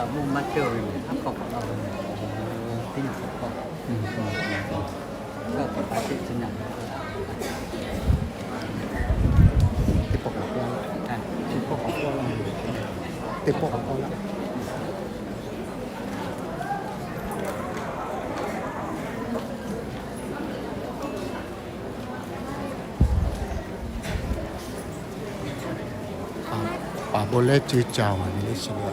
Mvuhˇ maˇ cawˬ ve mehˬ, hk'aˇ hk'awꞈ k'awꞈ la ve mehˬ, teˇ nyi k'awꞈ k'awꞈ, k'awꞈ k'awꞈ pa teˇ chi nyi, teˇ pawˆ k'awꞈ k'awꞈ la, teˇ pawˆ k'awꞈ k'awꞈ la, teˇ pawˆ k'awꞈ k'awꞈ la. Paˍ bon leh ce caˬ maˬ ve le shi le.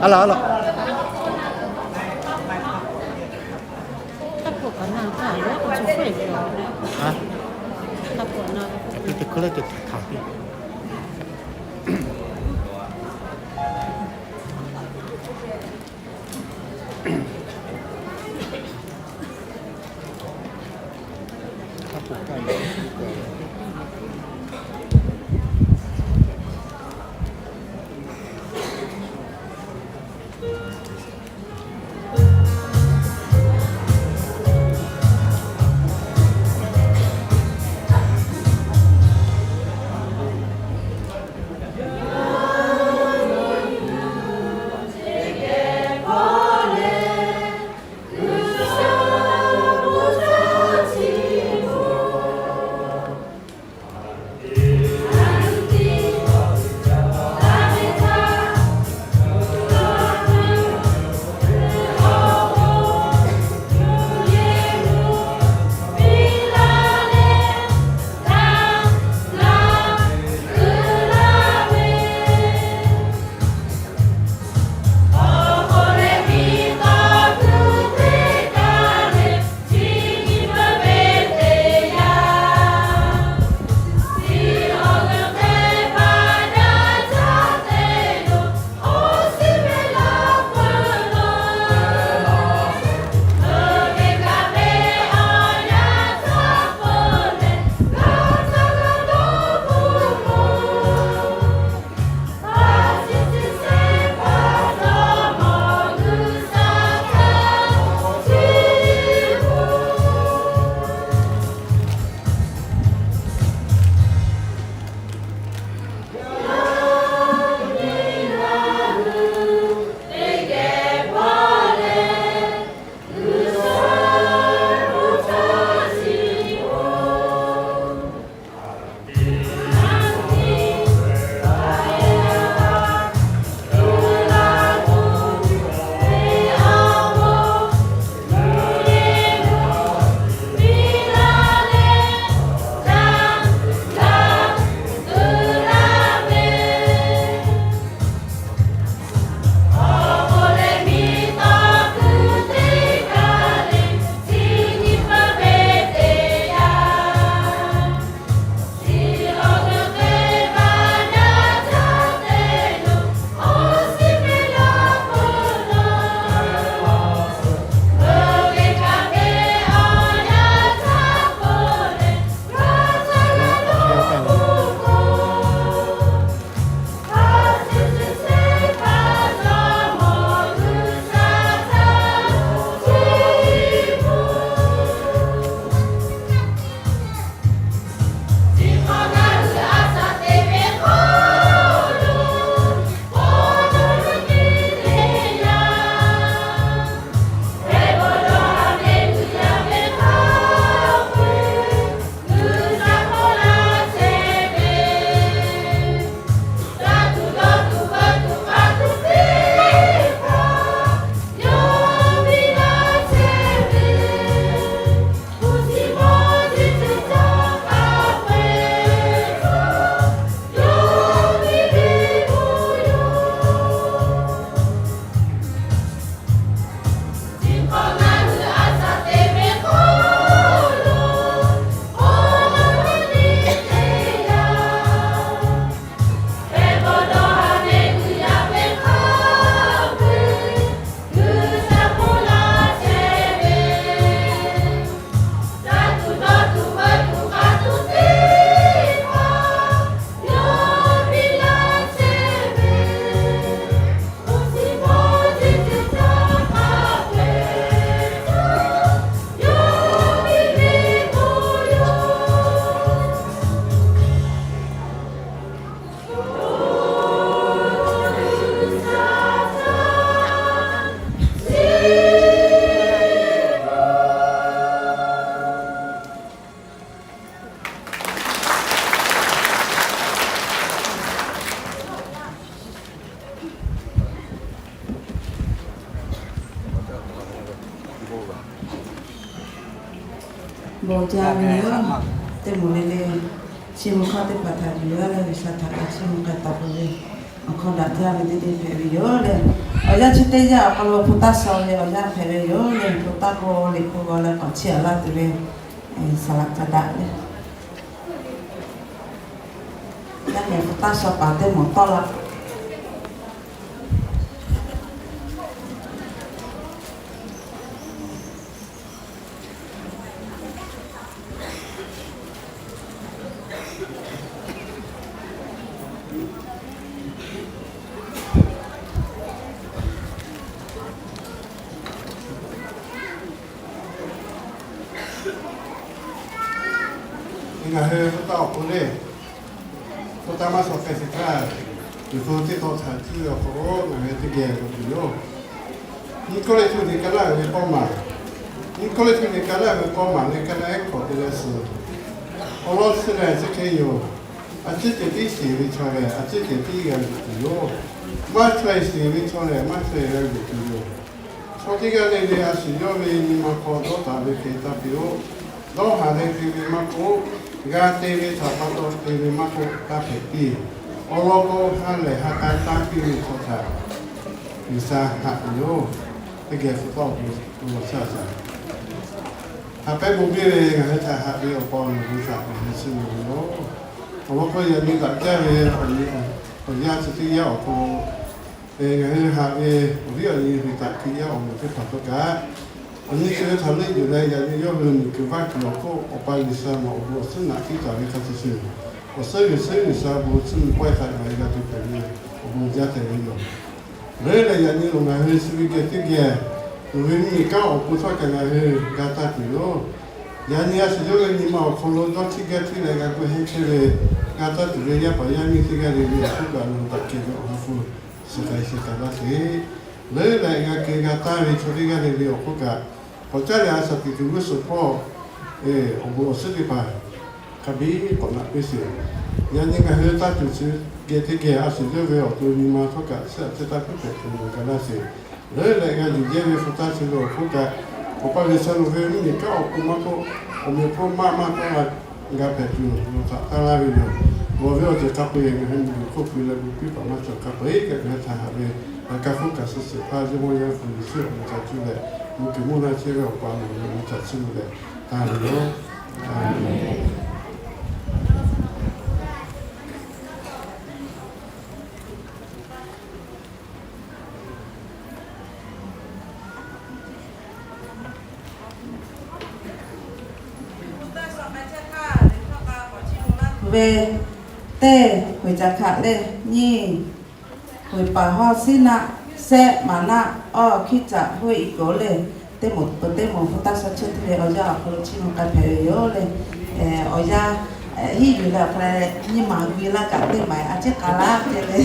Alo, alo. Hả? Cái, cái, cái, cái, cái, cái. Bon jaˇ ve yoˬ. Teˇ moˍ le le, chi mvuhˇ hk'aˇ teˇ hpaˍ htaꞈ yuˬ laˇ leh G'uiˬsha htaꞈ kaꞈ chi mvuhˇ k'ai taˍ peuˬ ve awˬ hkawˇ daꞈ jaˇ ve teˇ deˇ hpehꞈ ve yoˬ leh, awˬ yanˇ chi teˇ yanˇ awˬ hk'aw lo hpu taˇ shaw ve awˬ yanˇ hpehꞈ ve yoˬ leh, hpu taˇ k'o liꞈ hpu g'aw leh k'awꞈ chiˇ aꞈ laˇ tuˬ ve saˍ laꞈ ka daꞈ leh, yaˇ nehˬ hpu taˇ shaw paˍ teˇ moˍ tawˆ la. Ngaˬ hui hpu taˇ awˬ pon le, hpu taˇ maˇ shaw k'ai sheˍ htaˇ, Liꞈ hpu teˇ tawn htaꞈ cuˇ ve awˬ hk'aw lo ngaˬ hui teˇ geh k'awꞈ tuˬ yoˬ. Nyiˇ Kawˇrenˍhtuˆ liꞈ ka laˇ ve k'awˇ maˬ, Nyiˇ Kawˇrenˍhtuˆ liꞈ ka laˇ ve k'awˇ maˬ leh ka naˆ ehˉ hkawꞈ te leh suhˍ, awˬ lawn chi lehˬ chi hk'e yoˬ. A ciˉ cehˬ tiˉ shiˍ ve chaw lehˬ, a ciˉ cehˬ tiˉ g'a yuˬ tuˬ yoˬ. Maˇ chaweh shiˍ ve chaw lehˬ, maˇ chaweh g'a yuˬ tuˬ yoˬ. Chaw teˇ g'aˇ le le a shu yawˇ ve nyi ma hk'aw dawˇ taˍ ve hk'e taˇ piˇ-oˆ. Dawˇ haˍ leh te ve maˇ k'oˆ, g'a te ve htaꞈ pa taw te ve maˇ k'oˆ, taˇ hpehꞈ piˇ. Awˬ lawn k'o, ha lehˬ ha k'a taˇ piˇ ve chaw htaꞈ G'uiˬsha haꞈ ve yoˬ. Teˇ geh hpu taˇ awˬ pon lo shaˉ shaˍ, haꞈ pehˉ bon piˇ ve ngaˬ hui htaꞈ haꞈ ve awˬ pa awˬ miˬ G'uiˬsha ngaˬ hui chi ve yoˬ. Awˬ lawn k'o, yaꞈ nyi daꞈ jaˇ ve awˬ yanˇ chi teˇ yanˇ awˬ hk'aw lo ngaˬ hui haꞈ ve awˬ viˉ awˬ nyi hui htaꞈ Hkriꞈ yaˇ awˬ moˍ teˇ hpaˍ htawˇ kaꞈ, awˬ nyi chi ve htaꞈ leuˆ yuˬ leh yaꞈ nyi yawˇ hui miˬguiˬ vaˇ kuiˬ awˬ hk'oˆ Awˬ pa G'uiˬsha nawˬ awˬ bon awˬ suhˉ naꞈ piˇ taˍ ve hk'a shuˍ shuˍ, awˬ suhˉ g'uiˬ suhˉ G'uiˬsha bon chiˇ mvuh pawehˇ htaꞈ ngaˬ hui g'a tuˬ hpehꞈ ve awˬ bon jaˇ tehꞈ ve yoˬ. Leuˉ leh yaꞈ nyi lo ngaˬ hui chi ve geh teˇ geh, nawˬ ve mvuhˇmiˬ kanˉ awˬ pon htaˇ kaꞈ ngaˬ hui g'a taˇ tuˬ yoˬ. Yaꞈ nyi a shu yawˇ ve nyi ma awˬ hk'aw lo dawˇ htiˇ gaˇ htiˇ leh g'a gu hehnˇ chehˇ ve, g'a taˇ tuˬ ve yaˇ paˍ yaˇ miˇ teˇ g'aˇ le le awˬ hk'oˆ kaꞈ nawˬ hui daꞈ kehˬ ve awˬ ha hpu suh k'ai suh k'ai laˇ sheˍ. Leuˉ leh g'a keh g'a taˇ ve chaw teˇ g'aˇ le le awˬ hk'oˆ kaꞈ, k'awꞈ caˉ leh a shaˍ tiꞈ tuˬ g'uˇ suhˍ hpawˇ awˬ bon awˬ suhˉ teˇ hpaˍ hk'a biˇ k'awꞈ naꞈ piˇ sheˍ. Yaꞈ nyi ngaˬ hui taˇ tuˬ chi geh teˇ geh a shu yawˇ ve awˬ to nyi ma htawˇ kaꞈ chi a ciˉ taˇ hpuˉ hpehꞈ tuˬ nawˬ ga laˇ sheˍ. Leuˉ leh g'a yuˬ yehˇ ve hpu taˇ chi ve awˬ hk'oˆ kaꞈ, Awˬ pa G'uiˬsha nawˬ ve mvuhˇmiˬ kanˉ awˬ pon maˇ k'oˆ, awˬ meꞈ awˬ hponˇ maˇ maˇ k'oˆ la, g'a hpehꞈ tuˬ nawˬ htaꞈ taˇ laˇ ve yoˬ. G'awˬ ve awˬ ceuˬ hk'a peu-eˬ ngaˬ hui miˬguiˬ hk'oˆ pui leh bon piˇ paˍ maˇ cawˬ hk'a peu-eˬ kaꞈ ngaˬ hui htaꞈ haꞈ ve, laꞈ ka hk'oˆ kaꞈ suh shehˍ hpaˇ Jawˇmawˇ Yaˇ hpu Yeˍsuˆ awˬ meh ca cuˇ leh, bon kuiˬ mvuhˇ naˆ chehˇ ve Awˬ pa nawˬ ve awˬ meh htaꞈ chiˇ mvuh leh taˇ ve yoˬ. Ve teˇ, hoꞈ caꞈ hkaꞈ leh nyiˇ, hoꞈ paˍ hawˇ siˉ naˆ, shehˆ maˍ naˆ, awˇ hkiˉ caꞈ hoˆ iˉ kaꞈ leh, teˇ moˍ peuˬ teˇ moˍ hpu taˇ shaw chehˇ hteˇ ve awˬ yanˇ awˬ hk'aw lo chiˇ mvuh k'ai hpehꞈ ve yoˬ leh, awˬ yanˇ hiˉ yuˬ leh awˬ hk'a leh nyiˇ maˍ gui laˇ kaꞈ teˇ maˍ a ciˉ k'a laˇ ceh le.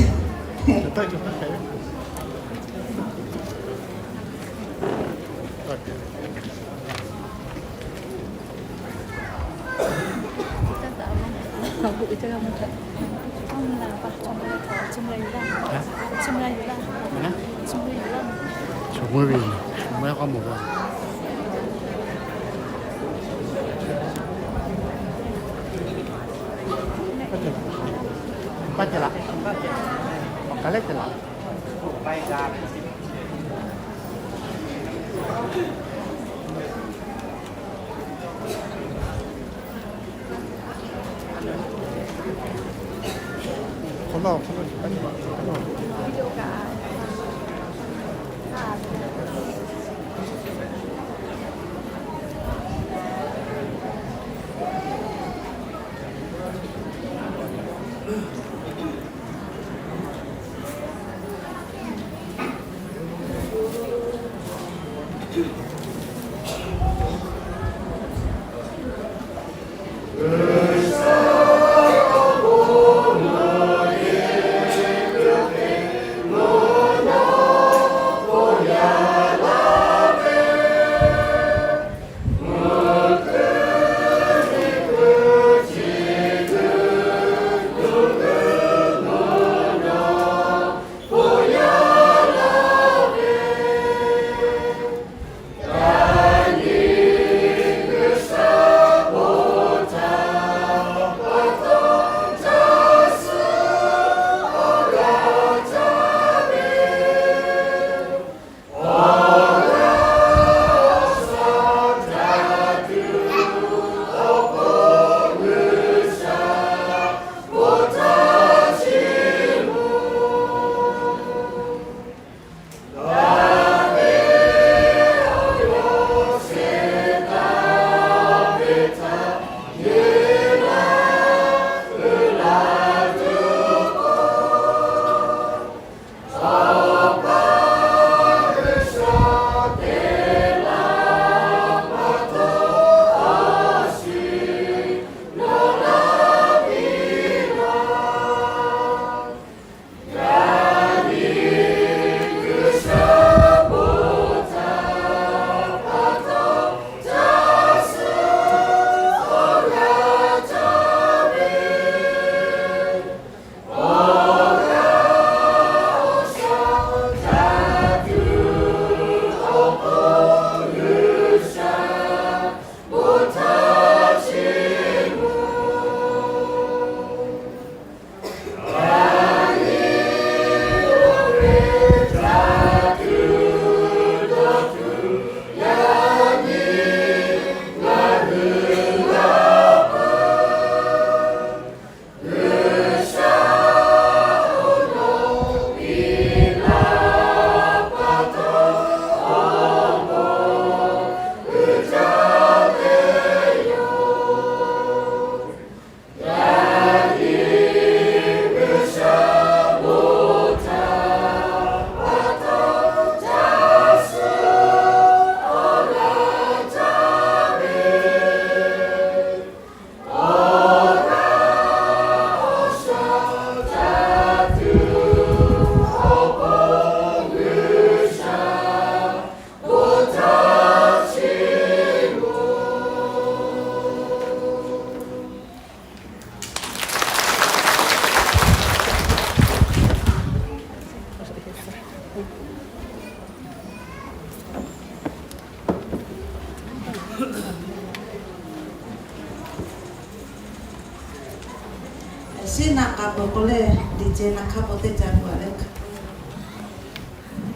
A peuˬ k'o lehˬ, liꞈ ceh na hk'aˇ peuˬ teˇ ca gu a lehˬ,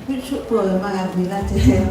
shuˆ shuˆ peuˬ maˇ g'a guiˬ laˇ ceh.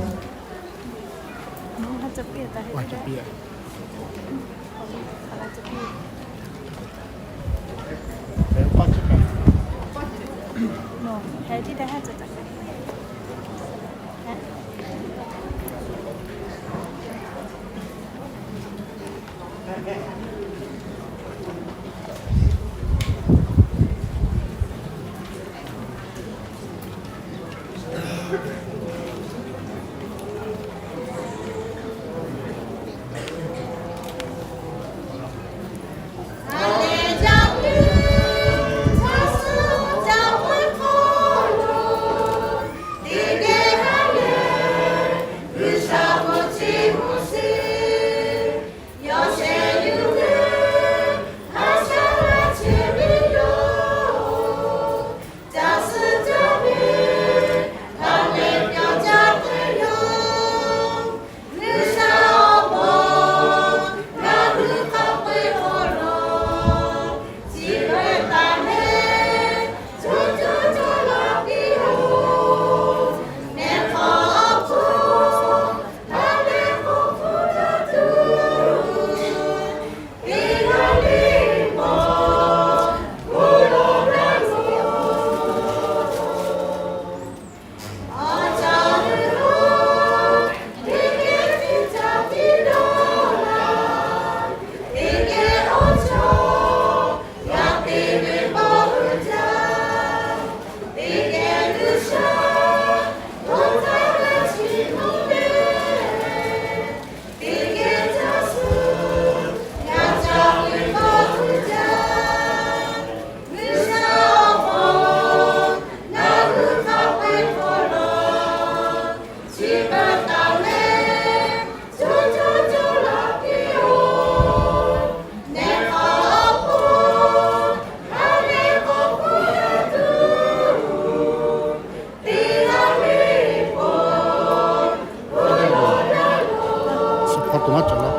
Chi hk'aw tuˬ maˇ cawˬ laˇ.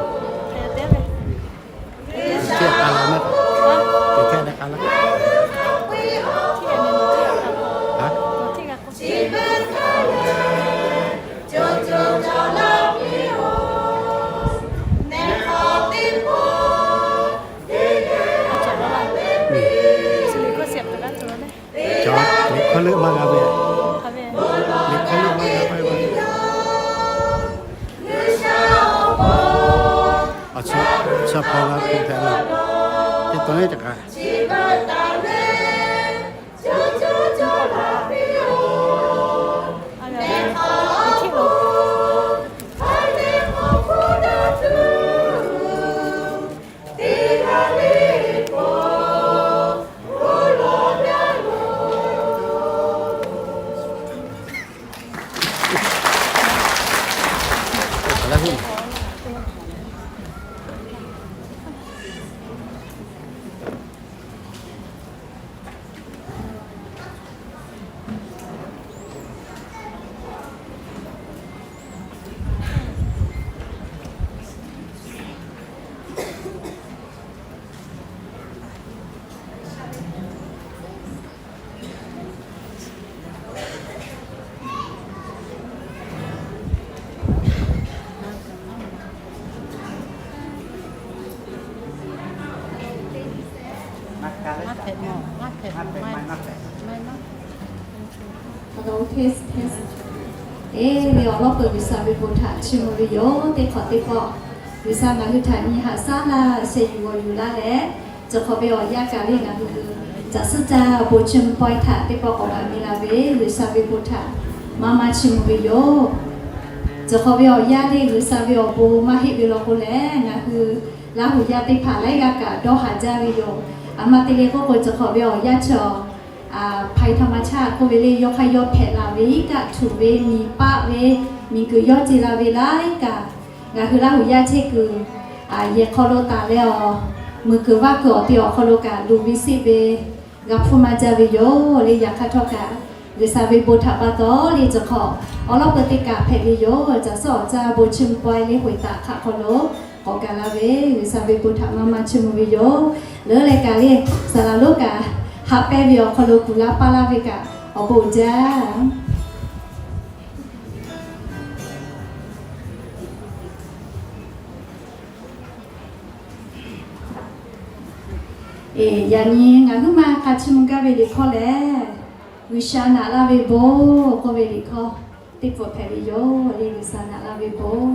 Chi hk'aw la maˇ cawˬ. Chi hk'aw la. Cawˬ, liꞈ hkawˇ leuˆ maˇ g'a ve. Liꞈ hkawˇ leuˆ maˇ g'a ve. Awˬ chi, chi hk'aw g'a hpehꞈ la. Teˇ tawn lehˬ caꞈ k'a. Hello, test, test. Eˇ, ve awˬ lawn peuˬ G'uiˬsha ve bon htaꞈ chiˇ mvuh ve yoˬ. Teˇ hk'awꞈ teˇ pawˆ G'uiˬsha ngaˬ hui htaꞈ nyi haꞈ shaˉ laˇ, sheh yuˬ g'awˬ yuˬ laˇ leh, cawˬ hk'awꞈ ve awˬ yanˇ kaꞈ le ngaˬ hui caꞈ suhˉ caˇ bon chiˇ mvuh pawehˇ htaꞈ teˇ pawˆ k'awꞈ gaˬ mi la ve G'uiˬsha ve bon htaꞈ maˇ maˇ chiˇ mvuh ve yoˬ. Cawˬ hk'awꞈ ve awˬ yanˇ le G'uiˬsha ve awˬ bon maˇ heˆ ve law k'o leh, ngaˬ hui Laˇ huˍ yaˇ teˇ hpaˍ laiˉ g'aˇ kaꞈ dawˇ haˍ jaˇ ve yoˬ. Aˬ ma te leh k'oˆ k'o, cawˬ hk'awꞈ ve awˬ yanˇ chi awˬ, hpaˍ htaꞈ maˇ chaˇ k'oˆ ve le, yawˇ hk'aˇ yawˇ hpehꞈ la ve iˉ kaˆ htuꞈ ve miˬ paˆ ve miˬguiˬ yawˇ ce la ve laiˉ kaꞈ, ngaˬ hui Laˇ huˍ yaˇ chehˇ kuiˬ yehˬ hk'aw lo taˍ leh awˬ, muiˬ kuiˬ vaˇ kuiˬ awˬ te awˬ hk'aw lo kaꞈ luˬ ve seˆ ve g'a hpuˇ maˇ jaˇ ve yoˬ le. Yaꞈ hk'aˇ htawˇ kaꞈ, G'uiˬsha ve bon htaꞈ pa taw le, cawˬ hk'awꞈ awˬ lawn peuˬ teˇ kaꞈ hpehꞈ ve yoˬ. Caꞈ suhˉ awˬ caˇ bon chiˇ mvuh pawehˇ le hoꞈ taˍ hk'aˆ hk'aw lo k'awꞈ gaˬ la ve G'uiˬsha ve bon htaꞈ maˇ maˇ chiˇ mvuh ve yoˬ. Leuˉ leh kaꞈ le, saˍ laˍ lonˉ kaꞈ Haꞈ pehnˇ ve awˬ hk'aw lo kuˬ laˇ paˇ laˇ ve kaꞈ awˬ bon uiˍ jaˇ. Eˬ, yaꞈ nyi ngaˬ huiˉ ma hk'a chiˇ mvuh gaˇ ve liꞈ hkawˇ lehˬ, G'uiˬsha naꞈ laˇ ve bon k'oˆ ve liꞈ hkawˇ teˇ pfuhˍ hpehꞈ ve yoˬ le. G'uiˬsha naꞈ laˇ ve bon.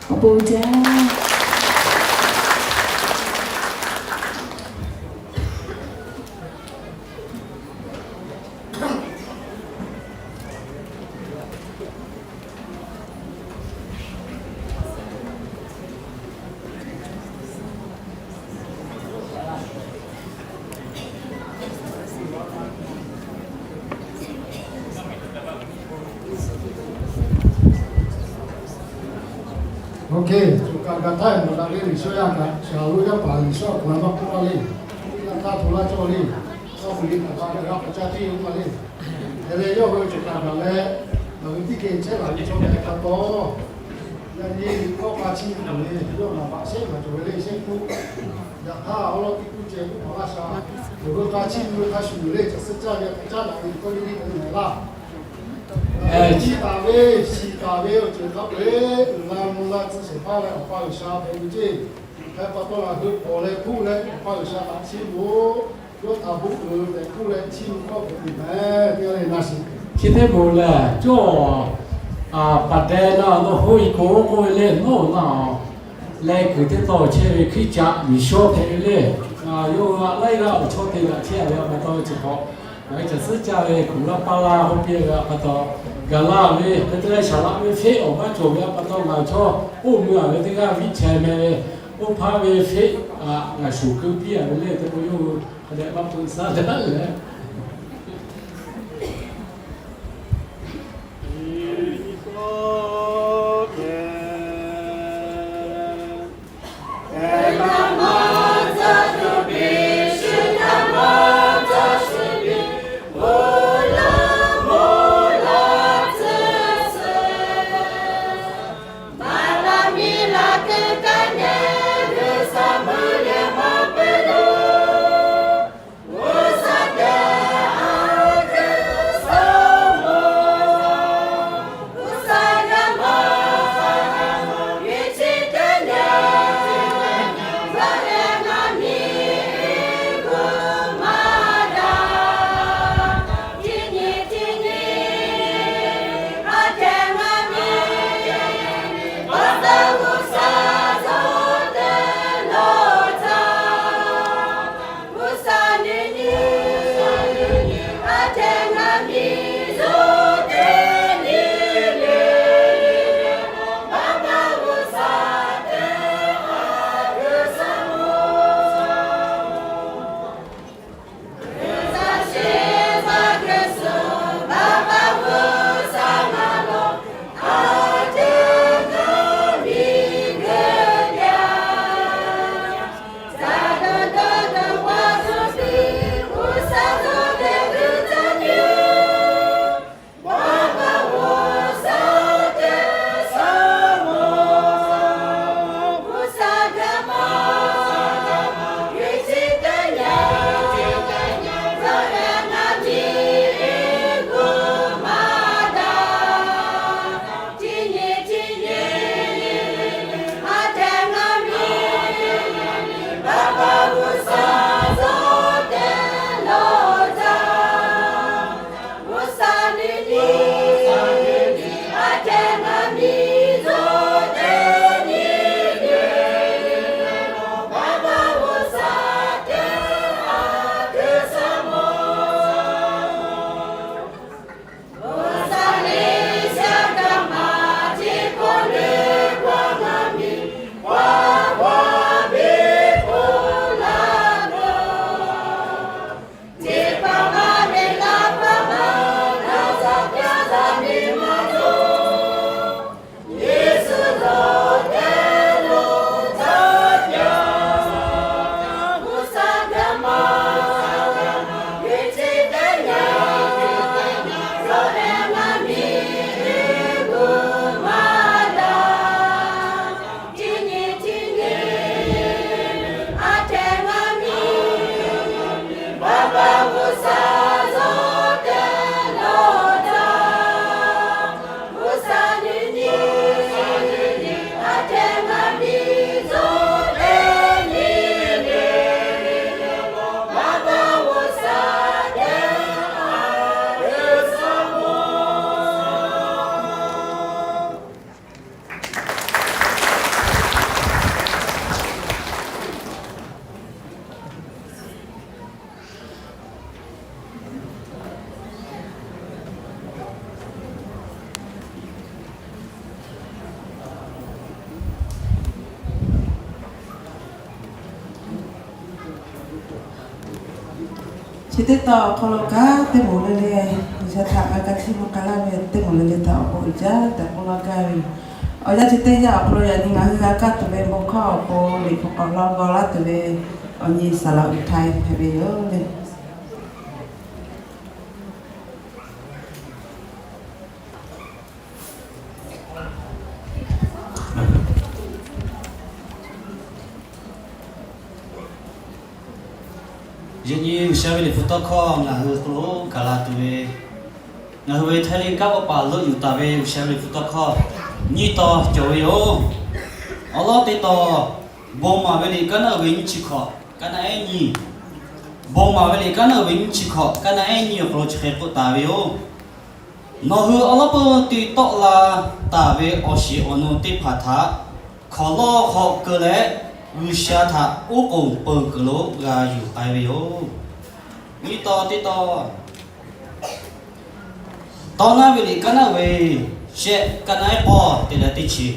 Awˬ bon jaˇ. Oˇ hk'e, choˬ kaꞈ gaˬ htaˇ mawˬ daꞈ ve Liꞈ shawˇ yaˇ kaꞈ, shaˍ lo yaˇ paˍ Liꞈ shawˇ a hk'aw lo maˇ k'oˆ laˇ le. Oˇ ve yaˇ htaˇ hto laˇ cawˇ le. Awˬ hk'aw lo htaꞈ pa g'a hk'a caˇ piˇ ve maˇ le. Hk'e leh yawˇ hui choˬ kaꞈ gaˬ leh, ngaˬ hui teˇ geh chehˇ laˬ ve chaw hpehꞈ hk'a taw, Yaꞈ nyi kawˆ k'a chiˇ mvuh ve yawˇ naˍ baꞈ shehˆ maˬ cawˬ ve le shehˆ k'oˆ. Yaꞈ hk'aˇ awˬ lawn teˇ k'oˆ ceh k'oˆ maˍ laˇ sha. Yawˬ hui k'a chiˇ mvuh ve hk'a shuˍ le caˬ suhˉ caˇ ve hk'a caˉ daꞈ ve kawˇ liˇ liˇ k'oˆ ve laˇ. Chiˇ taˍ ve, shiˍ taˍ ve awˬ ceuˬ hk'a peu-eˬ uiˍ la mvuh la tcuh shehˍ hpaˇ leh Awˬ pa G'uiˬsha hpehꞈ ve ceˇ. Hk'e pa taw ngaˬ hui pawˬ leh hpuˇ leh Awˬ pa G'uiˬsha htaꞈ chiˇ mvuh-oˬ. Yawˇ htaꞈ bon uiˍ tehꞈ k'oˆ leh chiˇ mvuh kawˆ hpehꞈ ve meh teˇ g'aˇ le na shiˍ. Chi teˇ moˍ lehˬ, cawˇ paˍ deh na nawˬ hoˆ e k'o k'oˆ ve le, nawˬ na leh kuiˬ teˇ tawn chehˇ ve Hkriꞈ caꞈ Yeˍsuˆ hpehꞈ ve le. Yawˇ hui a laiˉ g'aˇ awˬ chawˇ te g'aꞈ chehˇ ve pa taw chi hk'awꞈ, ngaˬ hui caˬ suhˉ caˇ ve kuˬ laˇ paˇ laˇ k'oˆ piˇ ve pa taw, gaˬ laˇ ve hk'e te leh shaˍ laꞈ ve hpeˆ awˬ maˇ cawˬ ve pa taw ngaˬ chawˇ oˇ mui a ve teˇ g'aˇ viˇ chehˇ meh ve, oˇ hpaˇ ve hpeˆ ngaˬ shuˍ keu piˇ a ve le te k'o yawˇ hui hk'a dehꞈ maˇ peuꞈ saˉ daꞈ leh Chi teˇ tawn awˬ hk'aw lo kaꞈ teˇ moˍ le le, G'uiˬsha htaꞈ g'a ka chiˇ mvuh k'ai laˇ ve teˇ moˍ le le htaꞈ awˬ bon uiˍ jaˇ tehꞈ k'oˆ laˇ gaˇ ve yoˬ. Awˬ yanˇ chi teˇ yanˇ awˬ hk'aw lo yaꞈ nyi ngaˬ hui g'a kaˇ tuˬ ve bon hkawˇ awˬ pon liꞈ hpu k'awꞈ law g'aw laˇ tuˬ ve awˬ nyi Saˍ laꞈ Uiˍ Htaiˍ hpehꞈ ve yoˬ le. G'uiˬsha ve Liꞈ hpu tawˇ hkawˇ ngaˬ hui hk'aw lo gaˬ la tuˬ ve, ngaˬ hui ve Htaiˇ liˇ kanˉ k'awꞈ paˍ leuˆ yuˬ taˍ ve G'uiˬsha ve Liꞈ hpu tawˇ hkawˇ nyiˇ tawn cawˬ ve yoˬ. Awˬ lawn teˇ tawn, Bon maˍ ve liꞈ kaˉ naˉ uiˍ ve nyiˇ chi hkawꞈ kaˉ naˉ ehˉ nyiˇ, Bon maˍ ve liꞈ kaˉ naˉ uiˍ ve nyiˇ chi hkawꞈ kaˉ naˉ ehˉ nyiˇ awˬ hk'aw lo chi hk'e k'oˆ taˍ ve yoˬ. Nawˬ hui awˬ lawn peuˬ te tawˆ la taˍ ve awˬ shiˍ awˬ nu teˇ hpaˍ htaꞈ hk'awˍ lawˇ hk'aw keu leh, G'uiˬsha htaꞈ oˉ k'oˍ peuˬ kuiˬ lo g'a yuˬ k'ai ve yoˬ. Nyiˇ tawn teˇ tawn, Tawˇ naˉ ve liꞈ kaˉ naˉ uiˍ ve shehˆ kaˉ naˉ ehˉ k'awˇ te leh teˇ chi,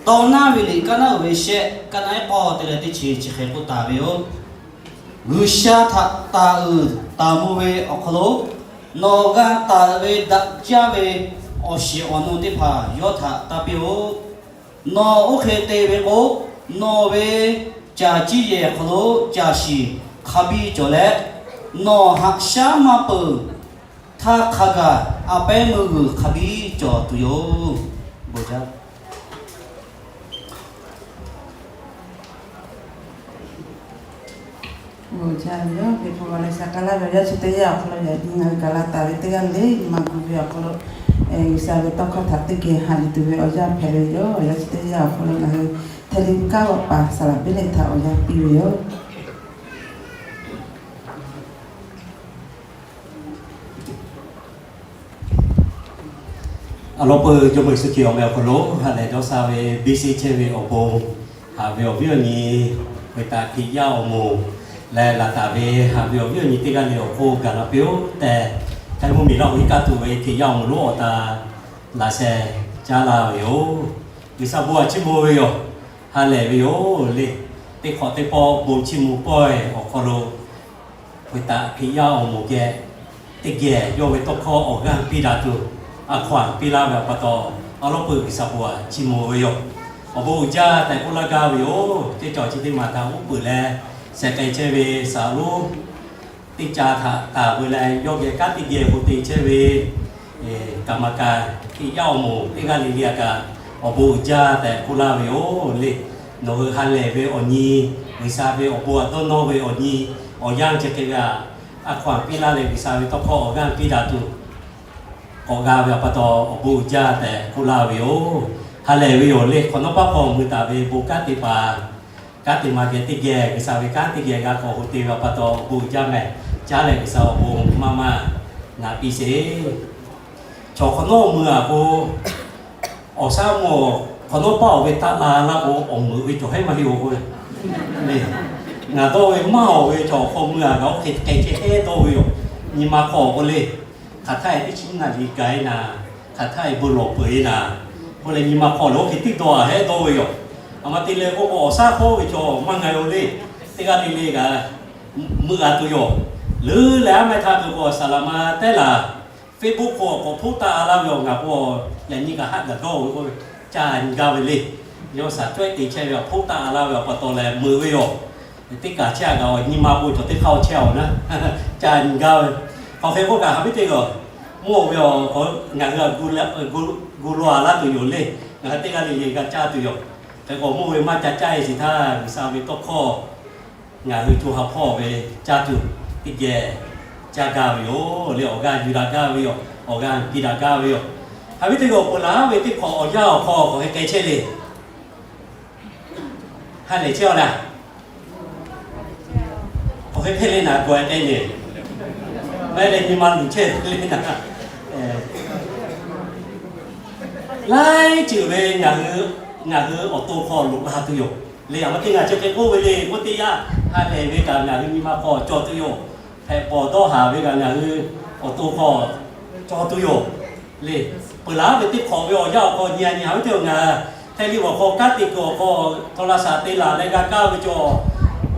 Tawˇ naˉ ve liꞈ kaˉ naˉ uiˍ ve shehˆ kaˉ naˉ ehˉ k'awˇ te leh teˇ chi chi hk'e k'oˆ taˍ ve yoˬ. G'uiˬsha htaꞈ taˍ uiˍ taˍ mvuh ve awˬ hk'aw lo, nawˬ g'a taˍ ve daꞈ jaˇ ve awˬ shiˍ awˬ nu teˇ hpaˍ yawˇ htaꞈ taˇ piˇ-oˆ. Nawˬ oˇ hk'e te ve k'o, nawˬ ve caˬ ciˇ yehˬ hk'aw lo caˬ shiˍ hk'a biˇ cawˬ leh, nawˬ haꞈ shaˉ maˇ peuˬ htaˇ hk'a gaˬ a pehˉ meuˇ g'uiˬ hk'a biˇ cawˬ tuˬ yoˬ. Bon jaˇ. Bon jaˇ ve yoˬ. Liꞈ hpu ma leh shaˍ kaˍ laˇ ve awˬ yanˇ chi teˇ yanˇ awˬ hk'aw lo yaꞈ nyi ngaˬ hui gaˬ la taˍ ve teˇ g'aˇ le, nyi ma gu ve awˬ hk'aw lo G'uiˬsha ve tawˇ hkawˇ htaꞈ teˇ geh haꞈ yuˬ tuˬ ve awˬ yanˇ hpehꞈ ve yoˬ. Awˬ yanˇ chi teˇ yanˇ awˬ hk'aw lo ngaˬ hui Htaiˇ liˇ kanˉ k'awꞈ paˍ Saˍ laˍ Biˇ liꞈ htaꞈ awˬ yanˇ piˇ ve yoˬ. Awˬ lawn peuˬ, Jawˇmawˇ Yeˍsuˆ Hkriꞈ awˬ meh awˬ hk'aw lo ha lehˬ dawˇ sha ve biˇ sheˆ chehˇ ve awˬ bon, haꞈ ve awˬ viˉ awˬ nyi, ve taꞈ Hkriꞈ yaˇ awˬ moˍ leh laˬ taˍ ve haꞈ ve awˬ viˉ awˬ nyi teˇ g'aˇ le awˬ hk'oˆ gaˬ la piˇ-oˆ tehꞈ, Htaiˇ mvuhˇmiˬ laˇ hui iˉ kaˆ tuˬ ve Hkriꞈ yaˇ awˬ moˍ lonˉ awˬ ta laꞈ sheh caˉ laˇ ve yoˬ. G'uiˬsha bon htaꞈ chiˇ mvuh ve yoˬ. Ha lehˬ ve yoˬ le. Teˇ hk'awꞈ teˇ pawˆ bon chiˇ mvuh pawehˇ awˬ hk'aw lo, ve taꞈ Hkriꞈ yaˇ awˬ moˍ geh teˇ geh yawˇ ve tawˇ hkawˇ awˬ g'aˇ piˇ daꞈ tuˬ, a hkaw-anˬ piˇ laˇ ve awˬ pa taw, awˬ lawn peuˬ G'uiˬsha bon htaꞈ chiˇ mvuh ve yoˬ. Awˬ bon uiˍ jaˇ tehꞈ k'oˆ laˇ gaˇ ve yoˬ. Teˇ cawˬ chi teˇ maˬ htaꞈ uˉ peunˍ leh sheh k'ai chehˇ ve Saˍ lonˉ teˇ ca htaꞈ taˍ ve leh, yawˇ geh kanˉ teˇ geh bon te chehˇ ve kaˍ maˍ kaˍ Hkriꞈ yaˇ awˬ moˍ teˇ g'aˇ le le htaꞈ kaꞈ awˬ bon uiˍ jaˇ tehꞈ k'oˆ laˇ ve yoˬ le. Nawˬ hui ha lehˬ ve awˬ nyi, G'uiˬsha ve awˬ bon htaꞈ dawˇ nawˇ ve awˬ nyi, awˬ yanˇ chi hk'e ve htaꞈ a hkaw-anˬ piˇ laˇ leh, G'uiˬsha ve tawˇ hkawˇ awˬ g'aˇ piˇ daꞈ tuˬ k'awꞈ g'a ve awˬ pa taw, awˬ bon uiˍ jaˇ tehꞈ k'oˆ laˇ ve yoˬ. Ha lehˬ ve yoˬ le. Hk'awꞈ nawˉ paˉ hk'aw mui taˍ ve bon kanˉ te paˍ, kanˉ te ma geh teˇ geh, G'uiˬsha ve kanˉ teˇ geh g'a k'awꞈ hui te ve awˬ pa taw, awˬ bon uiˍ jaˇ meh. Caˉ leh G'uiˬsha awˬ bon maˇ maˇ na piˇ sheˍ. Chaw hk'awꞈ nawˉ mui-a k'o, awˬ shaˉ mvuhˇ hk'awꞈ nawˉ paˉ-oˬ ve taˆ la laˇ k'o, awˬ meuꞈ ve cawˬ heˉ maˇ heˆ-oˬ k'o le. Ngaˬ dawˇ ve maˇ-oˬ ve chaw hk'aw mui-a kaꞈ oˇ hk'e k'ai chehˇ heˉ dawˇ ve yoˬ. Nyi ma hk'aw k'o le, hk'aˬ htaˇ e teˇ chi naˍ liꞈ gaˬ-e naˍ, hk'aˬ htaˇ e beuꞈ lawˬ peuˬ-e naˍ, k'oˆ leh nyi ma hk'aw lehˬ oˇ hk'e tiˉ dawˇ-a heˉ dawˇ ve yoˬ. A ma te leh k'oˆ k'o, awˬ shaˉ hk'aw ve chaw maˇ ngaˬ-o le. Teˇ g'aˇ le le kaꞈ meuꞈ g'a tuˬ yoˬ. Leuˉ leh aˉ meh htaˇ k'o k'o, saˍ laˍ ma tehˉ laˬ Facebook hk'aw k'awꞈ hpoˆ taˆ-a laˇ ve awˬ ngaˬ k'o, yaꞈ nyi kaꞈ haˆ gaˬ dawˇ ve k'oˆ ve, ca nyi gaˇ ve le. Yawˇ shaˍ cawehˇ te chehˇ ve awˬ hpoˆ taˆ-a laˇ ve awˬ pa taw leh meuꞈ ve yoˬ. Teˇ kaˬ chehˇ-a kaꞈ awˬ nyi ma k'o cawˬ teˇ hk'aˇ-o chehˇ-a-oˬ naˉ, ca nyi gaˇ ve. Hk'aˬ hk'e k'oˆ kaꞈ, ha viˉ teˇ g'aˇ mvuhˇ-oˬ ve awˬ ngaˬ hui a gu lo-a laˇ tuˬ yoˬ le. Ngaˬ hui teˇ g'aˇ le le g'a caˇ tuˬ yoˬ. Hk'e k'o mvuhˇ ve maˇ ca caˇ-e sheˍ htaˇ, G'uiˬsha ve tawˇ hkawˇ ngaˬ hui co ha hpawˇ ve caˇ tuˬ teˇ geh caˇ gaˇ ve yoˬ le. Awˬ g'aˇ yuˬ daꞈ gaˇ ve yoˬ. Awˬ g'aˇ piˇ daꞈ gaˇ ve yoˬ. Ha viˉ teˇ g'aˇ peuˬ laˬ ve teˇ hk'awꞈ awˬ yanˇ awˬ hk'aw k'awꞈ hk'e k'ai chehˇ le. Ha lehˬ chehˇ-a laˇ. K'awꞈ hk'e hpehꞈ le naˍ, k'awꞈ hk'e k'ai le. Maˇ heˆ leh nyi ma luˬ chehˇ le naˍ. Laiˉ ceuˬ ve ngaˬ hui, ngaˬ hui awˬ to hk'aw loꞈ la tuˬ yoˬ le. A ma te ngaˬ chi hk'e k'oˆ ve le k'oˆ teˇ yanˇ, ha lehˬ ve kaꞈ ngaˬ hui nyi ma hk'aw cawˬ tuˬ yoˬ. Hpehꞈ pawˬ dawˇ haˍ ve kaꞈ ngaˬ hui awˬ to hk'aw cawˬ tuˬ yoˬ le. Peuˬ laˬ ve teˇ hk'awꞈ ve awˬ yanˇ awˬ hk'aw nyi-a nyi ha viˉ teˇ g'aˇ ngaˬ Htaiˇ liˇ awˬ hk'aw kanˉ te kuiˬ awˬ hk'aw htaw la shaˍ te laˬ leh g'a kaˇ ve cawˬ.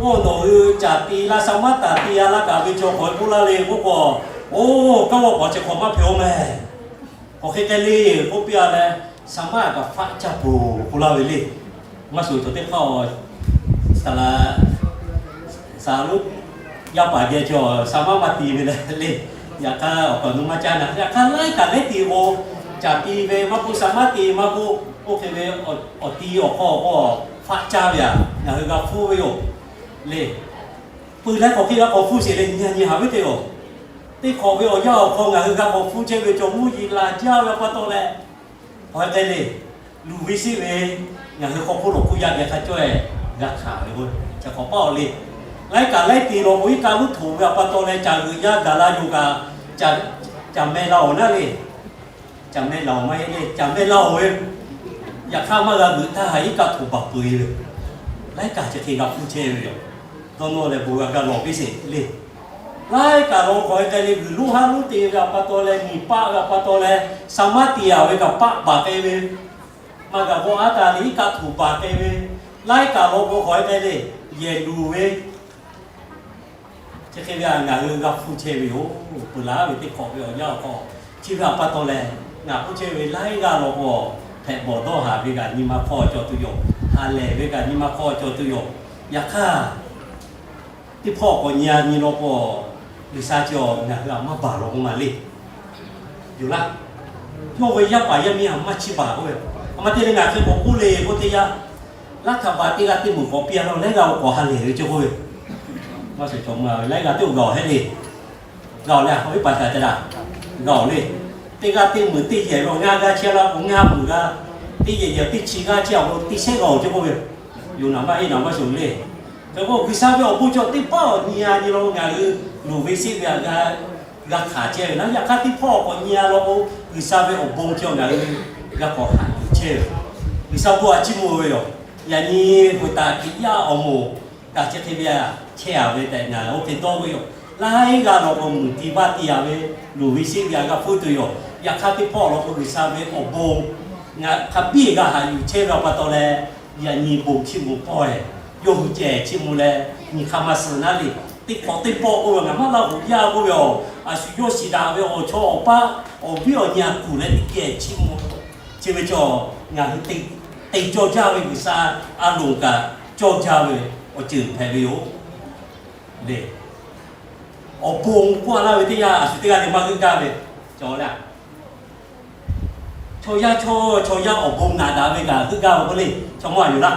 Oˇ nawˬ hui caˬ ti laˇ shaˉ maˉ taˍ ti-a laˇ kaꞈ ve cawˬ k'awꞈ k'oˆ laˇ le k'oˆ k'o, oˇ kanˉ g'awˇ k'awꞈ chi hk'awꞈ maˇ hpehꞈ-oˬ meh. K'awꞈ hk'e k'ai le k'oˆ piˇ-a leh, shaˉ maˉ kaꞈ faˆ caˇ peuˬ k'oˆ laˇ ve le. Maˇ shuˍ cawˬ teˇ hk'aˇ-oˬ, saˍ laˍ, saˍ lonˉ yaˇ paˍ geh cawˬ shaˉ maˉ maˇ ti ve leh le. Yaꞈ hk'aˇ awˬ kaˍ nu maˇ caˇ naˍ. Yaꞈ hk'aˇ laiˉ kaꞈ laiˉ ti k'o, caˬ ti ve maˇ k'oˆ, shaˉ maˉ ti maˇ k'oˆ, oˇ hk'e ve awˬ ti awˬ hk'aw k'o faˆ caˇ ve aꞈ ngaˬ hui g'a hpuˇ ve yoˬ le. Peuˬ leh k'awꞈ hk'e g'a k'awꞈ hpu sheˍ leh nyi nyi haꞈ ve teˇ oˬ, teˇ hk'awꞈ ve awˬ yanˇ awˬ hk'aw ngaˬ hui g'a k'awꞈ hpu chehˇ ve cawˬ mvuhˇ yeˬ laˬ jaˇ ve awˬ pa taw leh, k'awꞈ hk'e te le, luˬ ve sheˆ ve, ngaˬ hui hk'aw hk'oˆ lo hk'oˆ yaˇ geh hk'a cawˇ-e g'a hkanˍ ve k'o, chi hk'awꞈ paˉ awˬ le. Laiˉ kaꞈ laiˉ te law k'o, iˉ kaˆ luˉ htoꞈ ve awˬ pa taw leh caˬ g'euꞈ yaˇ gaˬ la yoˬ kaꞈ, caˬ meh la awˬ naˉ le. Caˬ meh la awˬ maˇ heˆ le, caˬ meh la awˬ ve, yaꞈ hk'aˇ maˇ g'a g'euꞈ htaˇ iˉ kaˆ htoꞈ baˬ peuˬ ve, laiˉ kaꞈ chi hk'e g'a hpuˇ chehˇ ve yoˬ. Dawˇ nawˇ leh bon g'a gaˇ lawˬ piˇ sheˍ le. Laiˉ kaꞈ law k'awꞈ hk'e k'ai le, g'uiˬ lonˉ haˉ lonˉ te ve awˬ pa taw leh, miˬ paˆ ve awˬ pa taw leh, saˍmaˉ te a ve kaꞈ paˆ baˬ k'ai ve, maˇ g'a g'awˇ aˉ taˍ le, iˉ kaˆ htoꞈ baˬ k'ai ve, laiˉ kaꞈ law k'awꞈ hk'e k'ai le, yehˬ luˬ ve, chi hk'e ve ngaˬ hui g'a hpuˇ chehˇ ve yoˬ. Peuˬ laˬ ve teˇ hk'awꞈ ve awˬ yanˇ awˬ hk'aw, chi ve awˬ pa taw leh, ngaˬ hpuˇ chehˇ ve laiˉ g'aˇ law k'o, hpehꞈ bawˬ dawˇ haˍ ve kaꞈ nyi ma hk'aw cawˬ tuˬ yoˬ. Ha lehˬ ve kaꞈ nyi ma hk'aw cawˬ tuˬ yoˬ. Yaꞈ hk'aˇ, teˇ hpawˇ k'awꞈ nyi a nyi law k'o, G'uiˬsha chi awˬ ngaˬ hui a maˇ baˬ law k'o maˇ le. Yoˬ laˇ. Yawˇ ve yaˇ paˍ yaˇ miˇ a maˇ chiˇ baˬ k'oˆ ve, a ma te leh ngaˬ hk'e k'awꞈ k'oˆ le k'oˆ teˇ yanˇ, laˇ htaꞈ baˬ teˇ g'aˇ teˇ meuꞈ k'awꞈ piˇ a laˇ laiˉ g'aˇ k'awꞈ ha lehˬ ve ceh k'oˆ ve, maˇ shawˍ cawˬ ma ve laiˉ g'aˇ teˇ g'aˇ g'a awˬ hehˉ le. G'a awˬ leh a k'awꞈ ve paˍ shaˍ te laˇ, g'a awˬ le. Teˇ g'aˇ teˇ meuꞈ teˇ yehˬ ve awˬ ngaˇ g'aˇ chehˇ laˇ, awˬ ngaˇ meuꞈ g'a, teˇ yehˬ yehˬ teˇ chi g'aˇ chehˇ awˬ lo teˇ shehˉ g'a awˬ ceh k'oˆ ve, yoˬ naˍ maˇ heˆ naˍ maˇ shawˍ le. Hk'e k'o G'uiˬsha ve awˬ bon cawˬ teˇ hpaˍ awˬ nyi a nyi law ngaˬ hui luˬ ve sheˆ ve a g'a hkanˍ chehˇ ve naˉ, yaꞈ hk'aˇ teˇ hpawˇ k'awꞈ nyi a law k'o, G'uiˬsha ve awˬ bon cawˬ ngaˬ hui g'a k'awꞈ hkanˍ tuˬ chehˇ ve. G'uiˬsha bon a chiˇ mvuh ve yoˬ. Yaꞈ nyi hk'oꞈ taˍ Hkriꞈ yaˇ awˬ moˍ kaꞈ chi hk'e ve a chehˇ a ve tehꞈ ngaˬ oˇ hk'e dawˇ ve yoˬ. Laiˉ g'aˇ law k'o meuꞈ tiˍ vaˇ te a ve, luˬ ve sheˆ ve a g'a hpuˇ tuˬ yoˬ. Yaꞈ hk'aˇ teˇ hpawˇ law k'o G'uiˬsha ve awˬ bon ngaˬ hk'a biˇ g'a haꞈ yuˬ chehˇ ve awˬ pa taw leh, yaꞈ nyi bon chiˇ mvuh pawehˇ, yawˇ hui cehˬ chiˇ mvuh leh, nyi hk'a maˇ suh naˉ le. Teˇ hk'awꞈ teˇ pawˆ k'oˆ ve ngaˬ maˇ laˇ hoꞈ yaˇ k'oˆ ve awˬ, a shu yawˇ shiˍ daꞈ ve awˬ chawˇ awˬ paˇ awˬ viˉ awˬ nyi a kuˬ leh teˇ geh chiˇ mvuh, chi ve cawˬ ngaˬ hui te cawˇ jaˇ ve G'uiˬsha a loˍ kaꞈ cawˇ jaˇ ve awˬ ceuˬ hpehꞈ ve yoˬ le. Awˬ bon k'oˆ a laˇ ve teˇ yanˇ a shu teˇ g'aˇ le maˇ heuˆ gaˇ ve cawˬ le. Chaw yaˇ chaw, chaw yaˇ awˬ bon naꞈ daꞈ ve kaꞈ heuˆ gaˇ ve k'oˆ le, chaw mawˇ a yoˬ laˇ.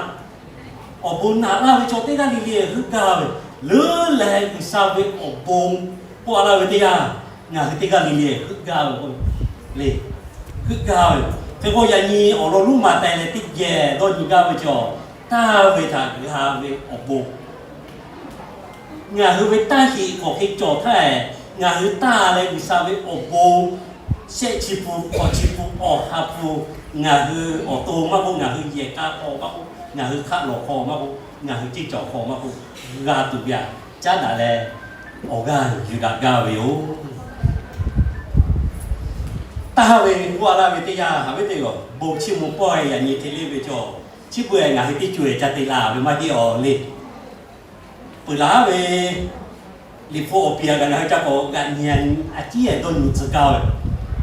Awˬ bon naꞈ laˇ ve chaw teˇ g'aˇ le le heuˆ gaˇ ve, leuˉ leh G'uiˬsha ve awˬ bon k'oˆ a laˇ ve teˇ yanˇ, ngaˬ hui teˇ g'aˇ le le heuˆ gaˇ ve k'oˆ le, heuˆ gaˇ ve. Hk'e k'o yaꞈ nyi awˬ lawn lonˉ maˬ teh leh teˇ geh dawˇ nyi gaˇ ve cawˬ, taˇ ve htaꞈ g'a ve awˬ bon ngaˬ hui ve taˇ heꞈ k'awꞈ hk'e cawˬ htaˇ, ngaˬ hui taˇ leh G'uiˬsha ve awˬ bon shehˆ chi pun, hk'awꞈ chi pun, awˬ ha pun, ngaˬ hui awˬ to maˇ k'oˆ, ngaˬ hui yehˬ k'a hk'aw maˇ k'oˆ, ngaˬ hui hk'aˆ lawˬ hk'aw maˇ k'oˆ, ngaˬ hui ceˇ cawˬ hk'aw maˇ k'oˆ, g'a tuˬ ve a caˉ daꞈ leh awˬ g'aˇ yuˬ daꞈ gaˇ ve yoˬ. Taˇ ve k'oˆ a laˇ ve teˇ yanˇ, haꞈ ve teˇ g'aˇ bon chiˇ mvuh pawehˇ yaꞈ nyi hk'e le ve cawˬ, chi beuꞈ ngaˬ hui teˇ co-e ca te la ve maˇ heˆ awˬ le. Peuˬ laˬ ve Liꞈ hpu awˬ piˍ a kaꞈ ngaˬ hui ca k'awꞈ g'aꞈ nyi a ciˉ dawˇ nyi tcuh gaˇ ve.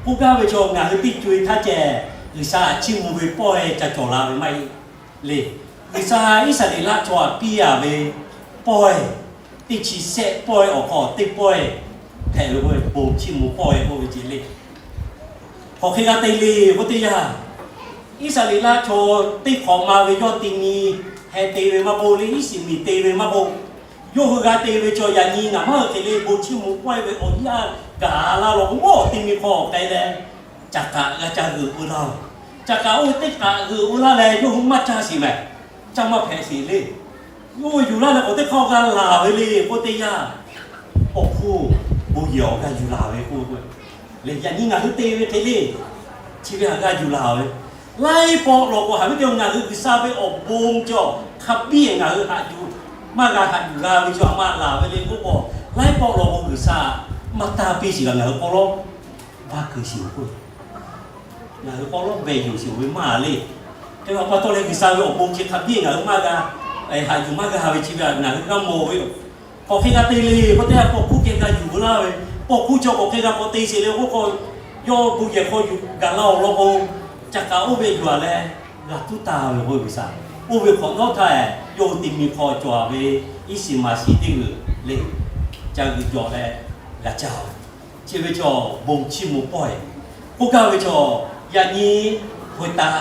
K'oˆ gaˇ ve chaw ngaˬ hui teˇ co-e htaˇ ceh, G'uiˬsha a chiˇ mvuh ve pawehˇ ca cawˬ la ve maˇ heˆ le. G'uiˬsha Iˉsaˍreˍlaˆ chaw a piˇ a ve pawehˇ, teˇ chi shehˆ pawehˇ awˬ hk'aw teˇ pawehˇ hpehꞈ ve k'oˆ ve, bon chiˇ mvuh pawehˇ k'oˆ ve ce le. Hk'aˬ hk'e g'a te le k'oˆ teˇ yanˇ, Iˉsaˍreˍlaˆ chaw teˇ hk'awꞈ ma ve yawˇ te nyi heh te ve maˇ k'oˆ le, iˉ shiˍ miˬ te ve maˇ k'oˆ, yawˇ hui g'a te ve chaw yaꞈ nyi ngaˬ maˇ hui hk'e le bon chiˇ mvuh pawehˇ ve awˬ yanˇ gaˬ la law k'o, mawˇ te mi hk'aw k'ai leh, caꞈ k'aꞈ g'a ca g'euꞈ veu laˇ. Caꞈ k'aꞈ oˇ ve teˇ k'aꞈ g'euꞈ veu laˇ leh yawˇ hui maˇ caˇ sheˍ mehˍ. Caˇ maˇ hpehꞈ sheˍ le. Yawˇ hui yuˬ laˇ leh k'awꞈ teˇ hk'aˇ g'a laˬ ve le k'oˆ teˇ yanˇ, awˬ hk'oˆ bon yehˬ awˬ g'aˇ yuˬ laˬ ve k'oˆ ve k'o, lehˬ yaꞈ nyi ngaˬ hui te ve hk'e le, chi ve a g'aˇ yuˬ laˬ ve. Laiˉ pawˆ law k'o haꞈ ve teˇ ngaˬ hui G'uiˬsha ve awˬ bon cawˬ hk'a biˇ ngaˬ hui haꞈ yuˬ, maˇ g'a haꞈ yuˬ g'a ve chaw a maˇ laˬ ve le k'oˆ k'o, laiˉ pawˆ law k'o G'uiˬsha maˇ taˇ piˇ sheˍ kaꞈ ngaˬ hui k'aw lawˉ vaˇ keu sheˍ k'o, ngaˬ hui k'aw lawˉ beh yuˬ sheˍ ve maˇ le. Hk'e a pa taw leh G'uiˬsha ve awˬ bon chi hk'a biˇ ngaˬ hui maˇ g'a haꞈ yuˬ maˇ g'a ve chi ve ngaˬ hui g'a mawˬ ve yoˬ. K'awꞈ hk'e g'a te le k'oˆ teˇ yanˇ, paw hkuˇ geh g'a yuˬ veu laˇ ve, paw hkuˇ chaw k'awꞈ hk'e g'a k'awꞈ te sheˍ le k'oˆ k'o, yawˇ bon yehˬ hk'aw yuˬ gaˬ la awˬ lawn k'o, caꞈ k'aꞈ oˇ ve yuˬ a leh g'a tuˉ taˍ ve k'oˆ ve G'uiˬsha. Oˇ ve hk'awꞈ nawˉ htaˇ, yawˇ hui te mi hk'aw cawˬ a ve iˉ shiˍ maˍ shiˍ teˇ g'uiˬ le, ca g'uiˬ jawˬ leh g'a caˇ ve. Chi ve chaw bon chiˇ mvuh pawehˇ k'oˆ gaˇ ve chaw, yaꞈ nyi hk'oꞈ taˍ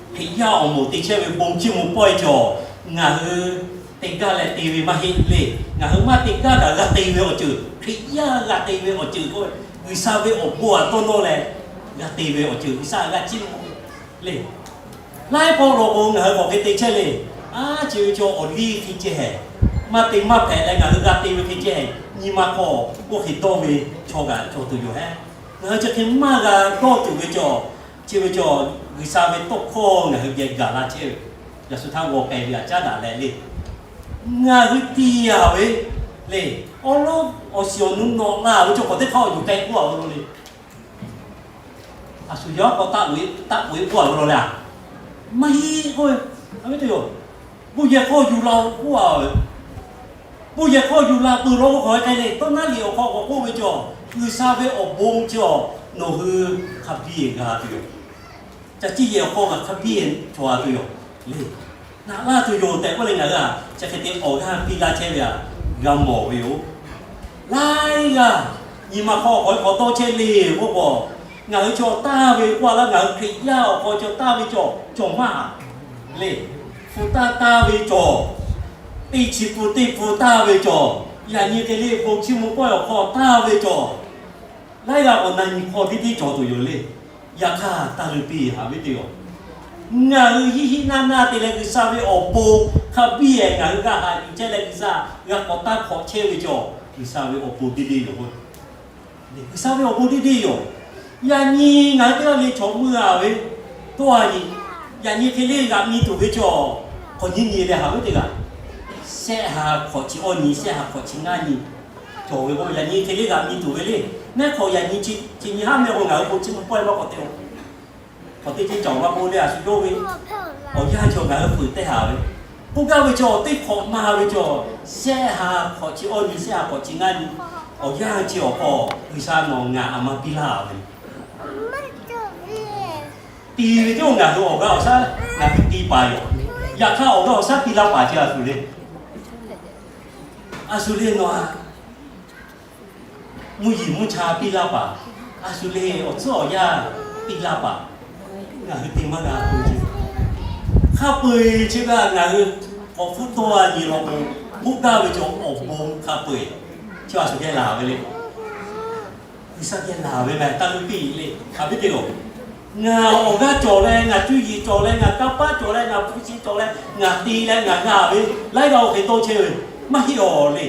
Hkriꞈ yaˇ awˬ moˍ te chehˇ ve bon chiˇ mvuh pawehˇ cawˬ ngaˬ hui te gaˇ leh te ve maˇ heˆ le. Ngaˬ hui maˇ te gaˇ kaꞈ g'a te ve awˬ ceuˬ, Hkriꞈ yaˇ g'a te ve awˬ ceuˬ k'o, G'uiˬsha ve awˬ bon aꞈ dawˇ nawˇ leh g'a te ve awˬ ceuˬ, G'uiˬsha g'a chiˇ mvuh le. Laiˉ pawˆ law k'o ngaˬ hui k'awꞈ hk'e te chehˇ le. A, chi ve chaw awˬ liˇ hk'e ceh hehꞈ, maˇ te maˇ hpehꞈ leh ngaˬ hui g'a te ve hk'e ceh hehꞈ, nyi ma hk'aw oˇ hk'e dawˇ ve chaw kaꞈ cawˬ tuˬ yoˬ hehˉ. Ngaˬ hui chi hk'e maˇ g'a dawˇ tuˬ ve cawˬ, chi ve cawˬ G'uiˬsha ve tawˇ hkawˇ ngaˬ hui geh gaˬ la chehˇ ve, yaꞈ shu htaˇ g'aw k'ai ve aꞈ caˉ daꞈ leh le. Ngaˬ hui tiˍ yaˍ ve le, awˉ lawˉ awˬ shiˍ awˬ nu nawꞈ la ve cawˬ k'awꞈ teˇ hk'aˇ awˬ yuˬ k'ai k'oˆ a ve lo le. A shu yawˇ k'awꞈ taˆ ve, taˆ ve k'oˆ a ve lo le. Maˇ heˆ k'oˆ ve, a ve teˇ yoˬ, bon yehˬ hk'aw yuˬ la-o k'oˆ a ve. Bon yehˬ hk'aw yuˬ la peuˬ law k'o k'awꞈ k'ai le. Tawˇ naˉ liꞈ awˬ hk'aw k'awꞈ k'oˆ ve cawˬ, G'uiˬsha ve awˬ bon chi awˬ nawˬ hui hk'a biˇ g'a tuˬ yoˬ. Ca ciˇ yehˬ awˬ hk'aw kaꞈ hk'a biˇ cawˬ a tuˬ yoˬ le. Naꞈ laˇ tuˬ yoˬ tehꞈ k'oˆ leh ngaˬ hui a chi hk'e te awˬ g'aˇ piˇ laˇ chehˇ ve aꞈ g'a mawˬ ve yoˬ. Laiˉ g'aˇ nyi ma hk'aw k'awꞈ k'awꞈ dawˇ chehˇ le k'oˆ k'o, ngaˬ hui chaw taˇ ve k'oˆ a laˇ, ngaˬ hui Hkriꞈ yaˇ awˬ hk'aw chaw taˇ ve cawˬ, cawˬ maˇ le. Hpu taˇ taˇ ve cawˬ, teˇ chi hpu teˇ hpu taˇ ve cawˬ, yaꞈ nyi hk'e le bon chiˇ mvuh pawehˇ awˬ hk'aw taˇ ve cawˬ, laiˉ g'aˇ k'awꞈ na nyi hk'aw teˇ teˇ cawˬ tuˬ yoˬ le. Yaꞈ hk'aˇ, taˇ leuˇ piˇ haꞈ ve teˇ yoˬ. Ngaˬ hui hiˆ hiˆ naˇ naˇ te leh G'uiˬsha ve awˬ bon hk'a biˇ e ngaˬ hui g'a haꞈ yuˬ chehˇ leh G'uiˬsha g'a k'awꞈ taˇ hk'awꞈ chehˇ ve cawˬ, G'uiˬsha ve awˬ bon deˇ deˇ yoˬ. G'uiˬsha ve awˬ bon deˇ deˇ yoˬ. Yaꞈ nyi ngaˬ hui teˇ g'aˇ le chaw meuˇ a ve dawˇ a nyi, yaꞈ nyi hk'e le g'aꞈ mi tuˬ ve cawˬ, k'awꞈ nyi nyi leh haꞈ ve teˇ g'aˇ, shehˆ ha hk'awꞈ chi awˇ nyi, shehˆ ha hk'awꞈ chi ngaˇ nyi cawˬ ve k'o, yaꞈ nyi hk'e le g'aꞈ mi tuˬ ve le. Mehˉ hk'awꞈ yaꞈ nyi chi nyi haˉ meh k'o ngaˬ hui bon chiˇ mvuh pawehˇ maˇ k'awꞈ te-o. K'awꞈ teˇ ceuˬ cawˬ maˇ k'oˆ le, a shu yawˇ ve awˬ yanˇ chaw ngaˬ hui fuiˍ tehˇ haˍ ve, k'oˆ gaˇ ve chaw teˇ hk'awꞈ ma ve cawˬ, shehˆ ha hk'awꞈ chi awˇ nyi, shehˆ ha hk'awꞈ chi ngaˇ nyi, awˬ yanˇ chi awˬ hk'aw G'uiˬsha nawˬ ngaˬ aꞈ ma piˇ laˇ ve ti ve teˇ oˇ ngaˬ hui awˬ g'aˇ awˬ shaˉ ngaˬ hui piˇ paˍ yoˬ. Yaꞈ hk'aˇ awˬ g'aˇ awˬ shaˉ piˇ laˇ paˍ chi a shu le. A shu le nawˬ a mvuhˇ yeˬ mvuhˇ cha piˇ laˇ paˍ, a shu le awˬ tcuhˉ awˬ yanˇ piˇ laˇ paˍ, ngaˬ hui te maˇ g'a k'oˆ ve. Hk'a peu-eˬ chi kaꞈ ngaˬ hui k'awꞈ hpfuhˇ tawˇ a nyi law k'o, k'oˆ gaˇ ve cawˬ awˬ bon hk'a peu-eˬ chi a shu geh laˬ ve le. G'uiˬsha geh laˬ ve mehˬ, taˇ leuˇ piˇ le. Hk'aˬ ve teˇ loˬ, ngaˬ awˬ g'aˇ cawˬ leh, ngaˬ cuˇ yiˍ cawˬ leh, ngaˬ kanˇ paˆ cawˬ leh, ngaˬ hpu shi cawˬ leh, ngaˬ te leh ngaˬ g'a ve, laiˉ g'aˇ oˇ hk'e tawˇ chehˇ ve maˇ heˆ awˬ le.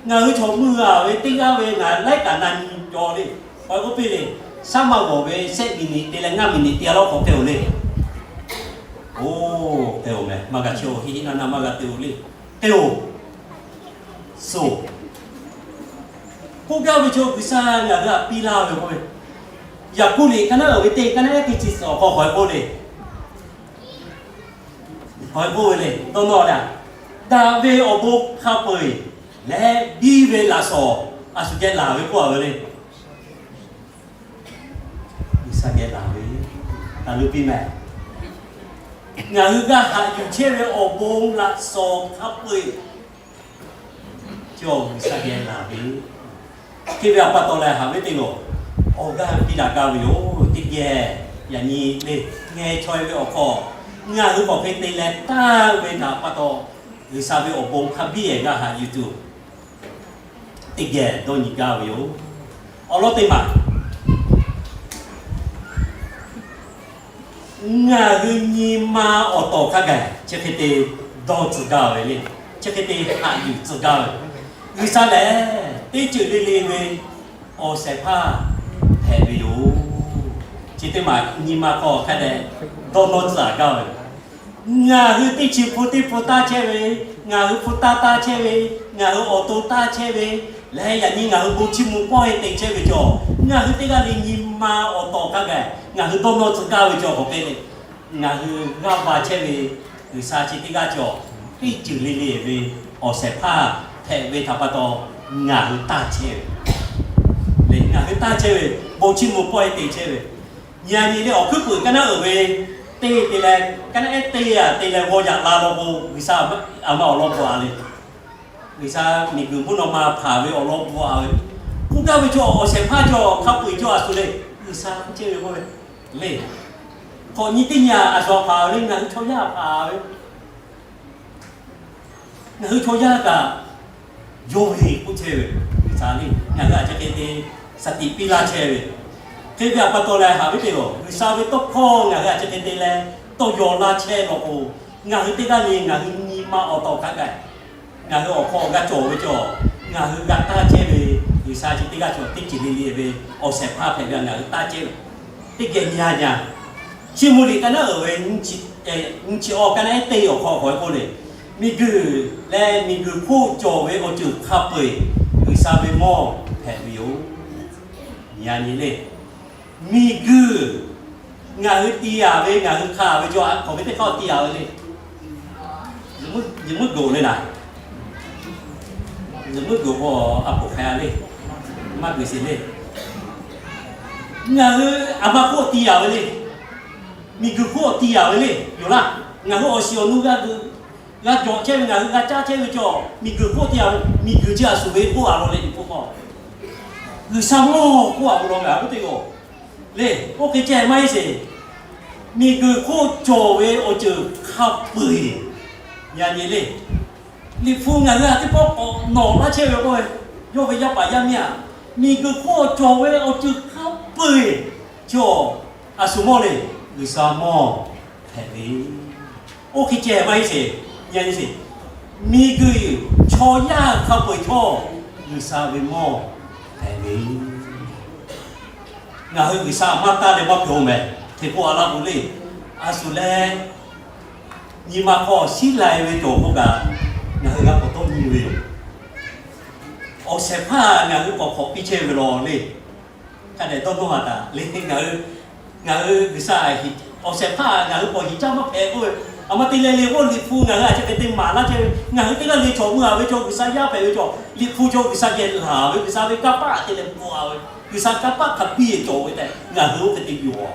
Ngaˬ hui chaw meuˇ g'a ve teˇ g'aˇ ve ngaˬ laiˉ kaꞈ na nyi cawˬ le. K'awꞈ k'oˆ piˇ le, shaˉ maˇ g'awˬ ve shehˆ miˬniꞈ te leh ngaˇ miˬniꞈ te a lawˉ k'awꞈ hpehꞈ-oˬ le. Oˇ, hpehꞈ-oˬ mehˬ, maˇ g'a chehˇ-oˬ, hiˆ hiˆ naˇ naˇ maˇ g'a te-oˬ le. Hpehꞈ-oˬ, suh. K'oˆ gaˇ ve chaw G'uiˬsha ngaˬ hui htaꞈ piˇ laˇ ve k'oˆ ve, Yaˍkoˆ liꞈ ka naˉ uiˍ ve teˇ ka naˉ ehˉ teˇ chi suhˍ awˬ hk'aw k'awꞈ k'oˆ le. K'awꞈ k'oˆ ve le, dawˇ nawˇ leh, daꞈ ve awˬ bon hk'a peu-eˬ leh biˇ ve laꞈ shawnˍ a shu geh laˬ ve k'oˆ a ve le. G'uiˬsha geh laˬ ve, taˇ leuˇ piˇ mehˬ. Ngaˬ hui g'a haꞈ yuˬ chehˇ ve awˬ bon laꞈ shawnˍ hk'a peu-eˬ chi awˬ G'uiˬsha geh laˬ ve. Hk'e ve awˬ pa taw leh haꞈ ve teˇ loˬ, awˬ g'aˇ piˇ daꞈ gaˇ ve yoˬ. Teˇ geh yaꞈ nyi le, ngeh chaweh ve awˬ hk'aw ngaˬ hui k'awꞈ hk'e te leh taˇ ve htaꞈ pa taw, G'uiˬsha ve awˬ bon hk'a biˇ ehˬ g'a haꞈ yuˬ tuˬ teˇ geh dawˇ nyi gaˇ ve yoˬ. Awˬ lawn teˇ maˬ, ngaˬ hui nyi ma awˬ tawˍ hk'a gaˬ chi hk'e te dawˇ tcuh gaˇ ve le. Chi hk'e te haꞈ yuˬ tcuh gaˇ ve, G'uiˬsha lehˬ teˇ ceuˬ le le ve awˬ shehˍ hpaˇ hpehꞈ ve yoˬ. Chi teˇ maˬ nyi ma hk'aw hk'a dehꞈ dawˇ nawˇ tcuh a gaˇ ve, ngaˬ hui teˇ chi hpu teˇ hpu taˇ chehˇ ve, ngaˬ hui hpu taˇ taˇ chehˇ ve, ngaˬ hui awˬ to taˇ chehˇ ve, leh yaꞈ nyi ngaˬ hui bon chiˇ mvuh pawehˇ te chehˇ ve cawˬ, ngaˬ hui teˇ g'aˇ le nyi ma awˬ tawˍ hk'a gaˬ ngaˬ hui dawˇ nawˇ tcuh gaˇ ve cawˬ k'awꞈ hpehꞈ le. Ngaˬ hui g'aˇ va chehˇ ve G'uiˬsha chi teˇ g'aˇ cawˬ, teˇ ceuˬ le le ve awˬ shehˍ hpaˇ hpehꞈ ve htaꞈ pa taw ngaˬ hui taˇ chehˇ ve le. Ngaˬ hui taˇ chehˇ ve, bon chiˇ mvuh pawehˇ te chehˇ ve, yaꞈ nyi le awˬ hkuiˉ puiˍ ka naˉ uiˍ ve teˇ te leh, ka naˉ ehˉ teˇ a te leh g'aw yaꞈ la law k'o, G'uiˬsha a ma awˬ lawn bvuhꞈ a le. G'uiˬsha miˬguiˬ mvuhˇ naw ma hpanˍ ve awˬ lawn bvuhꞈ a ve, k'oˆ gaˇ ve chaw awˬ shehˍ hpaˇ cawˬ hk'a peu-eˬ cawˬ a shu le. G'uiˬsha chehˇ ve k'oˆ ve le. Hk'awꞈ nyi teˇ nyi a a shu hpanˍ ve le, ngaˬ hui chaw yaˇ hpanˍ ve Ngaˬ hui chaw yaˇ kaꞈ yawˇ ve k'oˆ chehˇ ve, G'uiˬsha le ngaˬ hui a chi hk'e te shaˍ tiꞈ piˇ laˇ chehˇ ve. Hk'e ve awˬ pa taw leh haꞈ ve teˇ g'aˇ G'uiˬsha ve tawˇ hkawˇ ngaˬ hui a chi hk'e te leh tawˇ yaw laˇ chehˇ law k'o, ngaˬ hui teˇ g'aˇ le ngaˬ hui nyi ma awˬ tawˍ hk'a gaˬ ngaˬ hui awˬ hk'aw g'a cawˬ ve cawˬ, ngaˬ hui g'a taˇ chehˇ ve, G'uiˬsha chi teˇ g'aˇ cawˬ teˇ ceuˬ le le ve awˬ shehˍ hpaˇ hpehꞈ ve ngaˬ hui taˇ chehˇ ve. Teˇ geh nyi a nyi a, Chiˇ mvuh liꞈ ka naˉ uiˍ ve nyiˇ chi awˬ ka naˉ ehˉ teˇ awˬ hk'aw k'awꞈ e k'oˆ le, miˬguiˬ leh miˬguiˬ hk'oˆ cawˬ ve awˬ ceuˬ hk'a peu-eˬ G'uiˬsha ve mawˇ hpehꞈ ve yoˬ. Nyi a nyi le, miˬguiˬ ngaˬ hui ti a ve ngaˬ hui hk'a ve cawˬ a hk'awꞈ ve teˇ hk'aˇ ti a ve le. Yehˬ mvuhˇ geuꞈ le naˍ, yehˬ mvuhˇ geuꞈ k'o a poˍ hk'a le, maˇ geuꞈ sheˍ le. Ngaˬ hui a ma hk'oˆ ti a ve le. Miˬguiˬ hk'oˆ ti a ve le. Yoˬ laˇ, ngaˬ hui awˬ shiˍ awˬ nu g'a g'a jawꞈ chehˇ ve, ngaˬ hui g'a caˇ chehˇ ve cawˬ miˬguiˬ hk'oˆ te a ve, miˬguiˬ chi a shuˍ ve k'oˆ a law le, miˬguiˬ hk'oˆ G'uiˬsha mawˇ k'oˆ a ve law ve a ve teˇ g'aˇ le. Oˇ hk'e ceh maˇ heˆ sheˍ. Miˬguiˬ hk'oˆ cawˬ ve awˬ ceuˬ hk'a peu-eˬ, yaꞈ nyi le, Liꞈ hpu ngaˬ hui a teˇ pawˆ k'awꞈ nawˬ laˇ chehˇ ve k'o, yawˇ ve yaˇ paˍ yaˇ miˇ a, miˬguiˬ hk'oˆ cawˬ ve awˬ ceuˬ hk'a peu-eˬ cawˬ, a shu mawˇ le, G'uiˬsha mawˇ hpehꞈ ve. Oˇ hk'e ceh maˇ heˆ sheˍ. Yaꞈ nyi sheˍ, miˬguiˬ chaw yaˇ hk'a peu-eˬ htawˇ G'uiˬsha ve mawˇ hpehꞈ ve. Ngaˬ hui G'uiˬsha maˇ taˇ leh maˇ hpehꞈ-oˬ mehˍ. Hk'e k'oˆ a laˇ k'o le, a shu leh nyi ma hk'aw shiˉ lai ve cawˬ k'oˆ kaꞈ, ngaˬ hui g'a k'awꞈ dawˇ nyi ve yoˬ. Awˬ shehˍ hpaˇ ngaˬ hui k'awꞈ hk'awꞈ piˇ chehˇ ve law le. Hk'a dehꞈ dawˇ nawˇ a taˍ le. Ngaˬ hui, ngaˬ hui G'uiˬsha awˬ shehˍ hpaˇ ngaˬ hui k'awꞈ hiꞈ caˇ maˇ hpehꞈ k'oˆ ve, a ma te leh le k'o Liꞈ hpu ngaˬ hui a chi hk'e te maˍ laˇ chehˇ ve, ngaˬ hui teˇ g'aˇ le chaw mui a ve cawˬ G'uiˬsha yaˇ hpehꞈ ve cawˬ, Liꞈ hpu cawˬ G'uiˬsha geh laˬ ve, G'uiˬsha ve kanˇ paˆ te leh bvuhꞈ a ve, G'uiˬsha kanˇ paˆ hk'a biˇ cawˬ ve tehꞈ ngaˬ hui oˇ hk'e te yonˍ a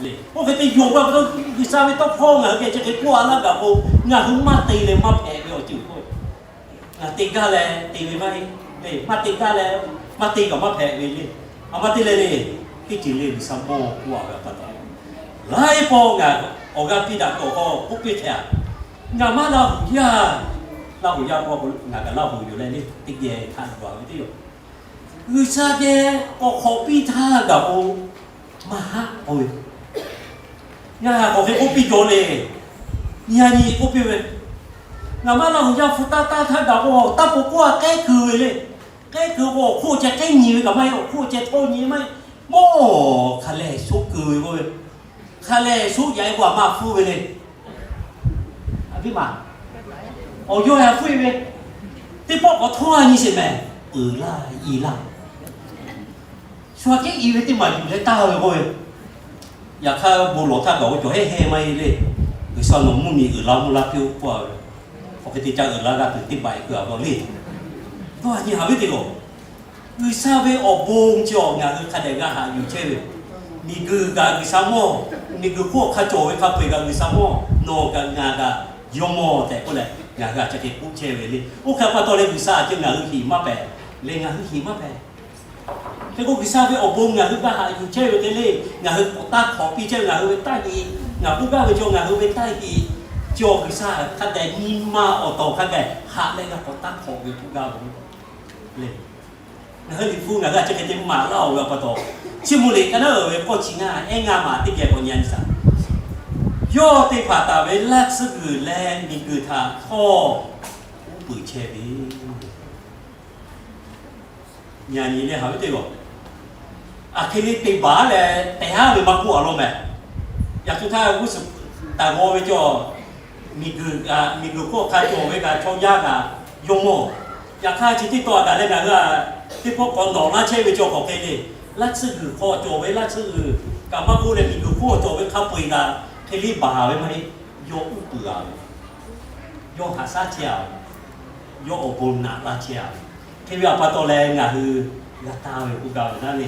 le. Oˇ hk'e te yonˍ ve pa taw, G'uiˬsha ve tawˇ hkawˇ ngaˬ hui geh chi hk'e k'oˆ a laˇ gaˬ k'o, ngaˬ hui maˇ te leh maˇ hpehꞈ ve awˬ ceuˬ k'o, ngaˬ te gaˇ leh te ve maˇ heˆ. Maˇ te gaˇ leh maˇ te kaꞈ maˇ hpehꞈ ve le. A ma te leh le, teˇ ceuˬ le G'uiˬsha mawˇ k'oˆ a ve pa taw, laiˉ pawˆ ngaˬ awˬ g'aˇ piˇ daꞈ tuˬ awˬ hk'aw k'oˆ piˇ hk'e a, ngaˬ maˇ Laˇ huˍ yaˇ, Laˇ huˍ yaˇ k'o ngaˬ kaꞈ Laˇ huˍ yoˬ leh le, teˇ geh htaꞈ gaˬ ve teˇ yoˬ. G'uiˬsha geh k'awꞈ hk'awꞈ piˇ htaˇ gaˬ k'o, maˇ haˆ k'oˆ ve, ngaˬ k'awꞈ hk'e k'oˆ piˇ jaw le. Nyi a nyi k'oˆ piˇ ve, ngaˬ maˇ Laˇ huˍ yaˇ hpu taˇ taˇ htaˇ gaˬ k'o, taˇ k'oˆ k'oˆ a k'ehˉ keu ve le. K'ehˉ keu k'o, awˬ hk'oˆ ceh k'ehˉ nyi ve kaꞈ maˇ heˆ, awˬ hk'oˆ ceh htawˇ nyi maˇ heˆ. Mawˇ hk'a lehˬ shoˉ keu ve k'oˆ ve, hk'a lehˬ shoˉ yaꞈ e k'o a maˇ hpuˇ ve le. A viˉ maˬ, awˬ yawˇ a hpuˇ e ve, teˇ pawˆ k'awꞈ htawˇ a nyi sheˍ mehˍ, uiˍ laˇ i laˇ. Shu aꞈ kehˉ i ve teˇ maˬ yuˬ leh taˇ ve k'oˆ ve, yaꞈ hk'aˇ bon lawˬ htaˇ kaꞈ awˬ cawˬ hehˉ hehˉ maˇ heˆ le. G'uiˬsha nawˬ mvuhˇmiˬ uiˍ la mvuhˇ laˇ piˇ-oˆ k'oˆ a ve, awˬ hk'e te ca uiˍ la g'a tuˬ teˇ baˬ e keu a law le. Dawˇ a nyi haꞈ ve teˇ g'aˇ, G'uiˬsha ve awˬ bon chi awˬ ngaˬ hui hk'a dehꞈ g'a haꞈ yuˬ chehˇ ve, miˬguiˬ kaꞈ G'uiˬsha mawˇ, miˬguiˬ hk'oˆ hk'a cawˬ ve hk'a peu-eˬ kaꞈ G'uiˬsha mawˇ, nawˬ kaꞈ ngaˬ kaꞈ yawˇ mawˇ tehꞈ k'oˆ leh, ngaˬ hui a chi hk'e k'oˆ chehˇ ve le. Oˇ hk'e pa taw leh G'uiˬsha a ceh ngaˬ hui hiꞈ maˇ hpehꞈ le, ngaˬ hui hiꞈ maˇ hpehꞈ. Hk'e k'o G'uiˬsha ve awˬ bon ngaˬ hui g'a haꞈ yuˬ chehˇ ve hk'e le, ngaˬ hui k'awꞈ taˇ hk'awꞈ piˇ chehˇ ve, ngaˬ hui ve taˇ hiꞈ, ngaˬ k'oˆ gaˇ ve cawˬ ngaˬ hui ve taˇ hiꞈ, cawˬ G'uiˬsha hk'a dehꞈ nyi ma awˬ tawˍ hk'a gaˬ haꞈ leh g'a k'awꞈ taˇ hk'awꞈ ve k'oˆ gaˇ ve le. Ngaˬ hui Liꞈ hpu ngaˬ hui a chi hk'e te maˍ laˇ-oˬ ve pa taw, Chiˇ mvuh liꞈ ka naˉ uiˍ ve k'awˇ chi ngaˇ ehˉ ngaˇ maˬ teˇ geh k'awꞈ nyi a nyi shaˍ. Yawˇ te hpaˍ taˍ ve laˇ tsuhˇ g'uiˬ leh miˬguiˬ htaꞈ htawˇ uˉ peunˍ chehˇ ve, nyi a nyi le haꞈ ve teˇ g'aˇ, aˬ hk'e le te baˬ leh tehˬ haˉ ve maˇ k'oˆ a law mehˍ. Yaꞈ hk'aˇ g'uˇ suhˍ taˍ g'aw ve cawˬ, miˬguiˬ, miˬguiˬ hk'oˆ hk'a cawˬ ve kaꞈ chaw yaˇ kaꞈ yawˇ mawˇ. Yaꞈ hk'aˇ chi teˇ taw a gaˬ leh ngaˬ hui a teˇ pawˆ k'awꞈ nawˬ laˇ chehˇ ve cawˬ k'awꞈ hk'e le, laˇ tsuhˇ g'uiˬ hk'aw cawˬ ve laˇ tsuhˇ g'uiˬ kaꞈ maˇ k'oˆ leh miˬguiˬ hk'oˆ cawˬ ve hk'a peu-eˬ kaꞈ hk'e le baˬ ve maˇ heˆ. Yawˇ uˉ peunˍ a ve, yawˇ haꞈ shaˉ chehˇ a ve, yawˇ awˬ bon naꞈ laˇ chehˇ a ve, hk'e ve awˬ pa taw leh ngaˬ hui g'a taˇ ve k'oˆ gaˇ ve naˉ le.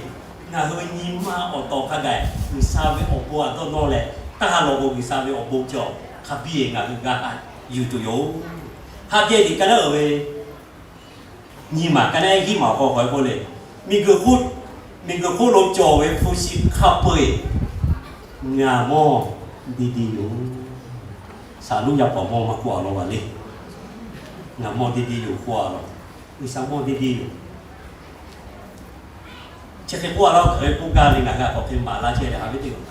Ngaˬ hui ve nyi ma awˬ tawˍ hk'a gaˬ G'uiˬsha ve awˬ bon a dawˇ nawˇ leh taˇ law k'o, G'uiˬsha ve awˬ bon cawˬ hk'a biˇ e ngaˬ hui g'a haꞈ yuˬ tuˬ yoˬ. Haꞈ geh liꞈ ka naˉ uiˍ ve nyi maˬ ka naˉ hiˉ maˬ awˬ hk'aw k'awꞈ e k'oˆ le, miˬguiˬ hk'oˆ lo cawˬ ve hpu shi hk'a peu-eˬ ngaˬ mawˇ deˇ deˇ yoˬ. Saˍ lonˉ yaˇ paˍ mawˇ maˇ k'oˆ a law va le. Ngaˬ mawˇ deˇ deˇ yoˬ k'oˆ a law. G'uiˬsha mawˇ deˇ deˇ yoˬ. Chi hk'e k'oˆ a law, hk'aˬ hk'e k'oˆ gaˇ ve ngaˬ hui a k'awꞈ hk'e maˍ laˇ chehˇ ve haꞈ ve teˇ yoˬ.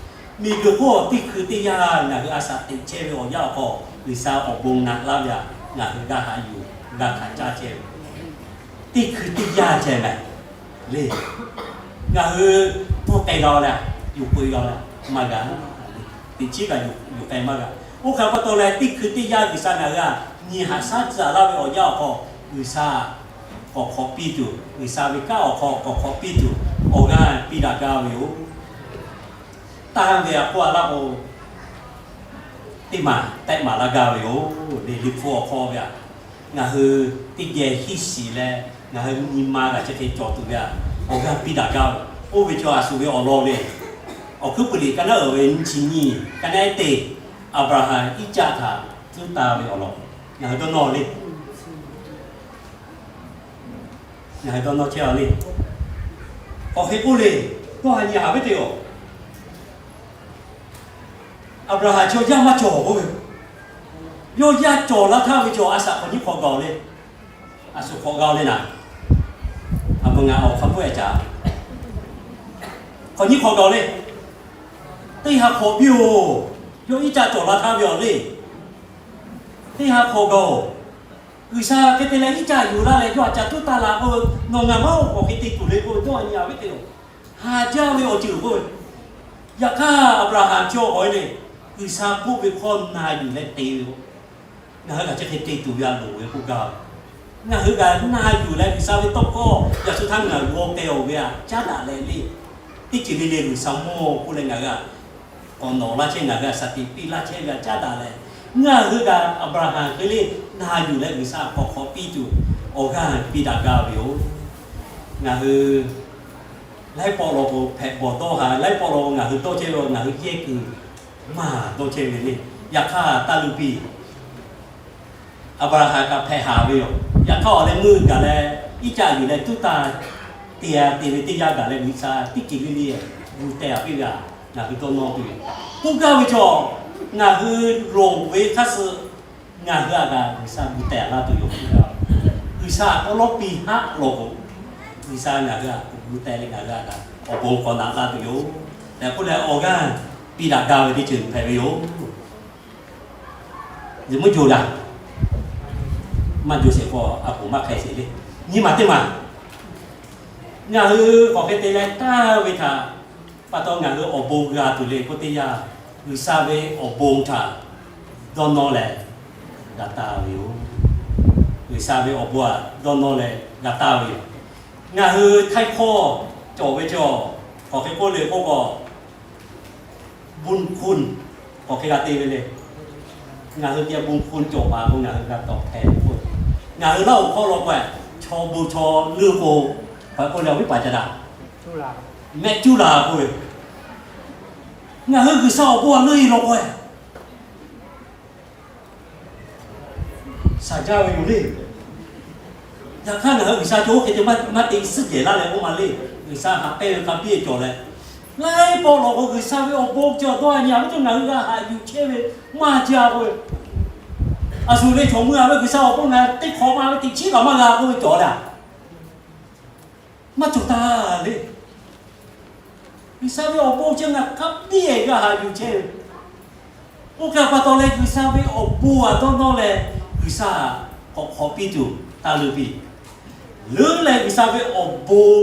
Miˬguiˬ hk'oˆ teˇ hkui teˇ yanˇ ngaˬ hui a shaꞈ teꞈ chehˇ ve awˬ yanˇ awˬ hk'aw, G'uiˬsha awˬ bon naꞈ laˇ ve htaꞈ ngaˬ hui g'a haꞈ yuˬ g'a hkanˍ caˇ chehˇ ve teˇ hkui teˇ yanˇ ceh mehˍ le. Ngaˬ hui bvuhˇ k'ai g'a-o leh, yuˬ k'oꞈ-e g'a-o leh maˇ g'a. Teꞈ chiˉ kaꞈ yuˬ k'ai maˇ g'a. Oˇ hk'e pa taw leh, teˇ hkui teˇ yanˇ G'uiˬsha ngaˬ hui a nyi haꞈ shaˉ tcuh laˇ ve awˬ yanˇ awˬ hk'aw, G'uiˬsha k'awꞈ hk'awꞈ piˇ tuˬ, G'uiˬsha ve kanˉ awˬ hk'aw k'awꞈ hk'awꞈ piˇ tuˬ awˬ g'aˇ piˇ daꞈ gaˇ ve yoˬ. Tanˇ ve a k'oˆ a laˇ k'o, teˇ maˬ tehˆ maˍ laˇ gaˇ ve yoˬ. Liꞈ hpu awˬ hk'aw ve a, ngaˬ hui teˇ geh hiˉ shiˍ leh, ngaˬ hui nyi ma g'a chi hk'e cawˬ tuˬ ve a, awˬ g'aˇ piˇ daꞈ gaˇ ve. Oˇ ve chaw a shu ve awˬ lawn le. Awˬ hkuiˉ puiˍ liꞈ ka naˉ uiˍ ve nyiˇ chi nyiˇ, ka naˉ teˇ, Aˍbraˍhanˍ Iˉcaˆ htaꞈ tuˉ taˍ ve awˬ lawn ngaˬ hui dawˇ nawˇ le. Ngaˬ hui dawˇ nawˇ chehˇ a le. K'awꞈ hk'e k'oˆ le, dawˇ ha nyi haꞈ ve teˇ yoˬ. Aˍbraˍhanˍ chaw yaˇ maˇ cawˬ k'oˆ ve, yawˇ yaˇ cawˬ la htaˇ ve chaw a shaꞈ hk'awꞈ nyiˇ hk'awꞈ gaˬ-oˬ le. A shu hk'awꞈ g'a-oˬ le naˍ. A ma ngaˬ awˬ hk'a pfuhˇ-e caꞈ, hk'awꞈ nyiˇ hk'awꞈ gaˬ-oˬ le. Teˇ ha hk'awꞈ piˇ-oˬ. Yawˇ Iˉcaˆ cawˬ la htaˇ ve awˬ le. Teˇ ha hk'awꞈ gaˬ-oˬ. G'uiˬsha hk'e te leh Iˉcaˆ yuˬ laˇ leh yawˇ htaꞈ ca tuˉ taˇ la k'oˆ ve, nawˬ ngaˬ maˇ-oˬ k'awꞈ hk'e te tuˬ le k'oˆ ve, dawˇ ha nyi haꞈ ve teˇ yoˬ. Haꞈ jaˇ ve awˬ ceuˬ k'oˆ ve, yaꞈ hk'aˇ Aˍbraˍhanˍ chaw k'awꞈ le, G'uiˬsha k'oˆ ve hkawˇ na yuˬ leh te ve k'o, ngaˬ hui kaꞈ chi hk'e te tuˬ ve a loˍ ve k'oˆ gaˇ ve. Ngaˬ hui kaꞈ na yuˬ leh G'uiˬsha ve tawˇ hkawˇ yaꞈ shu htaˇ ngaˬ g'aw k'ai-oˬ ve a caˉ daꞈ leh le. Teˇ ceuˬ le le G'uiˬsha mawˇ k'oˆ leh ngaˬ hui a k'awꞈ nawꞈ laˇ chehˇ, ngaˬ hui a shaˍ tiꞈ piˇ laˇ chehˇ ve a caˉ daꞈ leh, ngaˬ hui kaꞈ Aˍbraˍhanˍ hk'e le na yuˬ leh G'uiˬsha k'awꞈ hk'awꞈ piˇ tuˬ awˬ g'aˇ piˇ daꞈ gaˇ ve yoˬ. Ngaˬ hui laiˉ pawˆ law k'o hpehꞈ bawˬ dawˇ ha, laiˉ pawˆ law k'o ngaˬ hui dawˇ chehˇ ve ngaˬ hui yehˇ kuiˬ maˇ dawˇ chehˇ ve le. Yaꞈ hk'aˇ taˇ luˇ piˇ. Aˍbraˍhanˍ kaꞈ hpehꞈ haˍ ve yoˬ. Yaꞈ hk'aˇ awˬ leh meuˇ gaˬ leh Iˉcaˆ yuˬ leh tuˉ taˇ te-a te ve teˇ yanˇ gaˬ leh G'uiˬsha teˇ ceuˬ le le gu teh-a piˇ ve a, ngaˬ hui dawˇ nawˇ tuˬ yoˬ. K'oˆ gaˇ ve chaw, ngaˬ hui loˍ ve hk'aˇ suh ngaˬ hui a kaꞈ G'uiˬsha gu teh-a laˇ tuˬ yoˬ. G'uiˬsha k'awꞈ lawˇ piˇ haˆ law k'o, G'uiˬsha ngaˬ hui a k'o gu teh leh ngaˬ hui a kaꞈ awˬ bon k'awꞈ naꞈ laˇ tuˬ yoˬ tehꞈ k'oˆ leh awˬ g'aˇ piˇ daꞈ gaˇ ve teˇ ceuˬ hpehꞈ ve yoˬ. Yeˍ mvuhˇ jo daꞈ, maˇ jo sheˍ k'o a poˍ maˇ hk'e sheˍ le. Nyi maˬ teˇ maˬ, ngaˬ hui k'awꞈ hk'e te leh taˇ ve htaꞈ pa taw ngaˬ hui awˬ bon g'a tuˬ le k'oˆ teˇ yanˇ, G'uiˬsha ve awˬ bon htaꞈ dawˇ nawˇ leh g'a taˍ ve yoˬ. G'uiˬsha ve awˬ bon htaꞈ dawˇ nawˇ leh g'a taˍ ve yoˬ. Ngaˬ hui htaiˇ hkawˇ cawˬ ve chaw, k'awꞈ hk'e k'oˆ le k'oˆ k'o, บุญคุณ k'awꞈ hk'e g'a te ve le. Ngaˬ hui geh บุญคุณ cawˬ ma k'o ngaˬ hui g'a tawˍ hpehꞈ ve k'o, ngaˬ hui Laˇ huˍ hkawˇ law k'o, chaw bon chaw leuˇ k'o, k'awꞈ k'oˆ leh awˬ viˉ paˍ ca daꞈ, mehˆ cuˉ la k'oˆ ve, ngaˬ hui G'uiˬsha awˬ bon a leuˇ-e law k'o, shaˍ jaˇ ve yoˬ le. Yaꞈ hk'aˇ ngaˬ hui G'uiˬsha cawˬ oˇ hk'e te maˇ te suhˉ jehˬ laˇ leh k'oˆ ma le. G'uiˬsha haꞈ pehnˇ ve hk'a biˇ cawˬ leh, laiˉ pawˆ lawˬ k'o G'uiˬsha ve awˬ bon cawˬ dawˇ a nyi a ve cawˬ ngaˬ hui g'a haꞈ yuˬ chehˇ ve maˇ jaˇ k'oˆ ve, a shu le chaw mui a ve G'uiˬsha awˬ bon ngaˬ teˇ hk'awꞈ ma ve teꞈ chiˉ kaꞈ maˇ g'a k'oˆ ve cawˬ leh, maˇ cawˬ taˍ le. G'uiˬsha ve awˬ bon chi ngaˬ hk'a biˇ g'a haꞈ yuˬ chehˇ ve. Oˇ hk'e pa taw leh G'uiˬsha ve awˬ bon a dawˇ nawˇ leh G'uiˬsha k'awꞈ hk'awꞈ piˇ tuˬ taˇ leuˇ piˇ. Leuˉ leh G'uiˬsha ve awˬ bon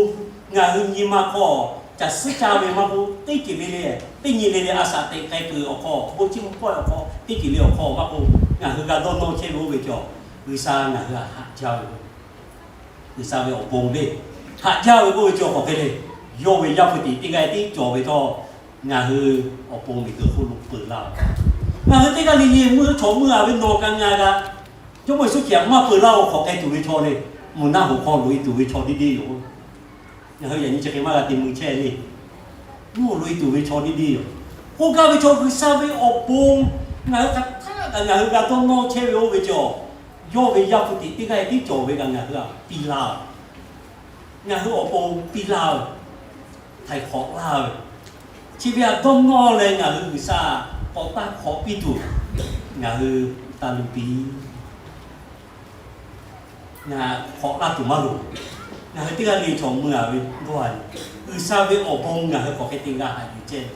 ngaˬ hui nyi ma hk'aw caˬ suhˉ caˇ ve maˇ k'oˆ, teˇ ceuˬ le le, teˇ nyi le le a shaꞈ teꞈ k'ai kuiˬ awˬ hk'aw, bon chiˇ mvuh pawehˇ awˬ hk'aw, teˇ ceuˬ le awˬ hk'aw maˇ k'oˆ, ngaˬ hui g'a dawˇ nawˇ chehˇ ve oˇ ve cawˬ, G'uiˬsha ngaˬ hui a haꞈ jaˇ ve G'uiˬsha ve awˬ bon le. Haꞈ jaˇ ve k'oˆ ve cawˬ k'awꞈ hk'e le. Yawˇ ve Yaˇ hpu tiꞈ teˇ g'aˇ tiˉ cawˬ ve htawˇ, ngaˬ hui awˬ pon miˬguiˬ hk'oˆ lo peu laˇ-oˬ. Ngaˬ hui teˇ g'aˇ le le meuˇ chaw meuˇ a ve nawˬ kaꞈ ngaˬ kaꞈ, Jawˇmawˇ Yeˍsuˆ Hkriꞈ htaꞈ maˇ peu laˇ-oˬ k'awꞈ hk'e tuˬ ve chaw le. Mvuhˇ naw hoꞈ hk'aw loꞈ-e tuˬ ve chaw deˇ deˇ yoˬ. Ngaˬ hui yaꞈ nyi chi hk'e maˇ g'a te mui chehˇ le. Mvuhˇ hoꞈ loꞈ-e tuˬ ve chaw deˇ deˇ yoˬ. K'oˆ gaˇ ve chaw G'uiˬsha ve awˬ pon ngaˬ hui hk'aˬ htaˇ kaꞈ ngaˬ hui g'a dawˇ nawˇ chehˇ ve oˇ ve cawˬ, yawˇ ve Yaˇ hpu tiꞈ teˇ g'aˇ tiˉ cawˬ ve kaꞈ ngaˬ hui a piˇ laˇ-oˬ. Ngaˬ hui awˬ pon piˇ laˇ-oˬ. Htaiˍ hk'awꞈ laˇ-oˬ. Chi ve a dawˇ nawˇ leh ngaˬ hui G'uiˬsha k'awꞈ taˇ hk'awꞈ piˇ tuˬ, ngaˬ hui taˇ luˇ piˇ. Ngaˬ hk'awꞈ laˇ tuˬ maˇ loˍ. Ngaˬ hui teˇ g'aˇ le chaw mui-a ve dawˇ-a nyi, G'uiˬsha ve awˬ bon ngaˬ hui hk'aˬ hk'e te g'a haꞈ yuˬ chehˇ ve,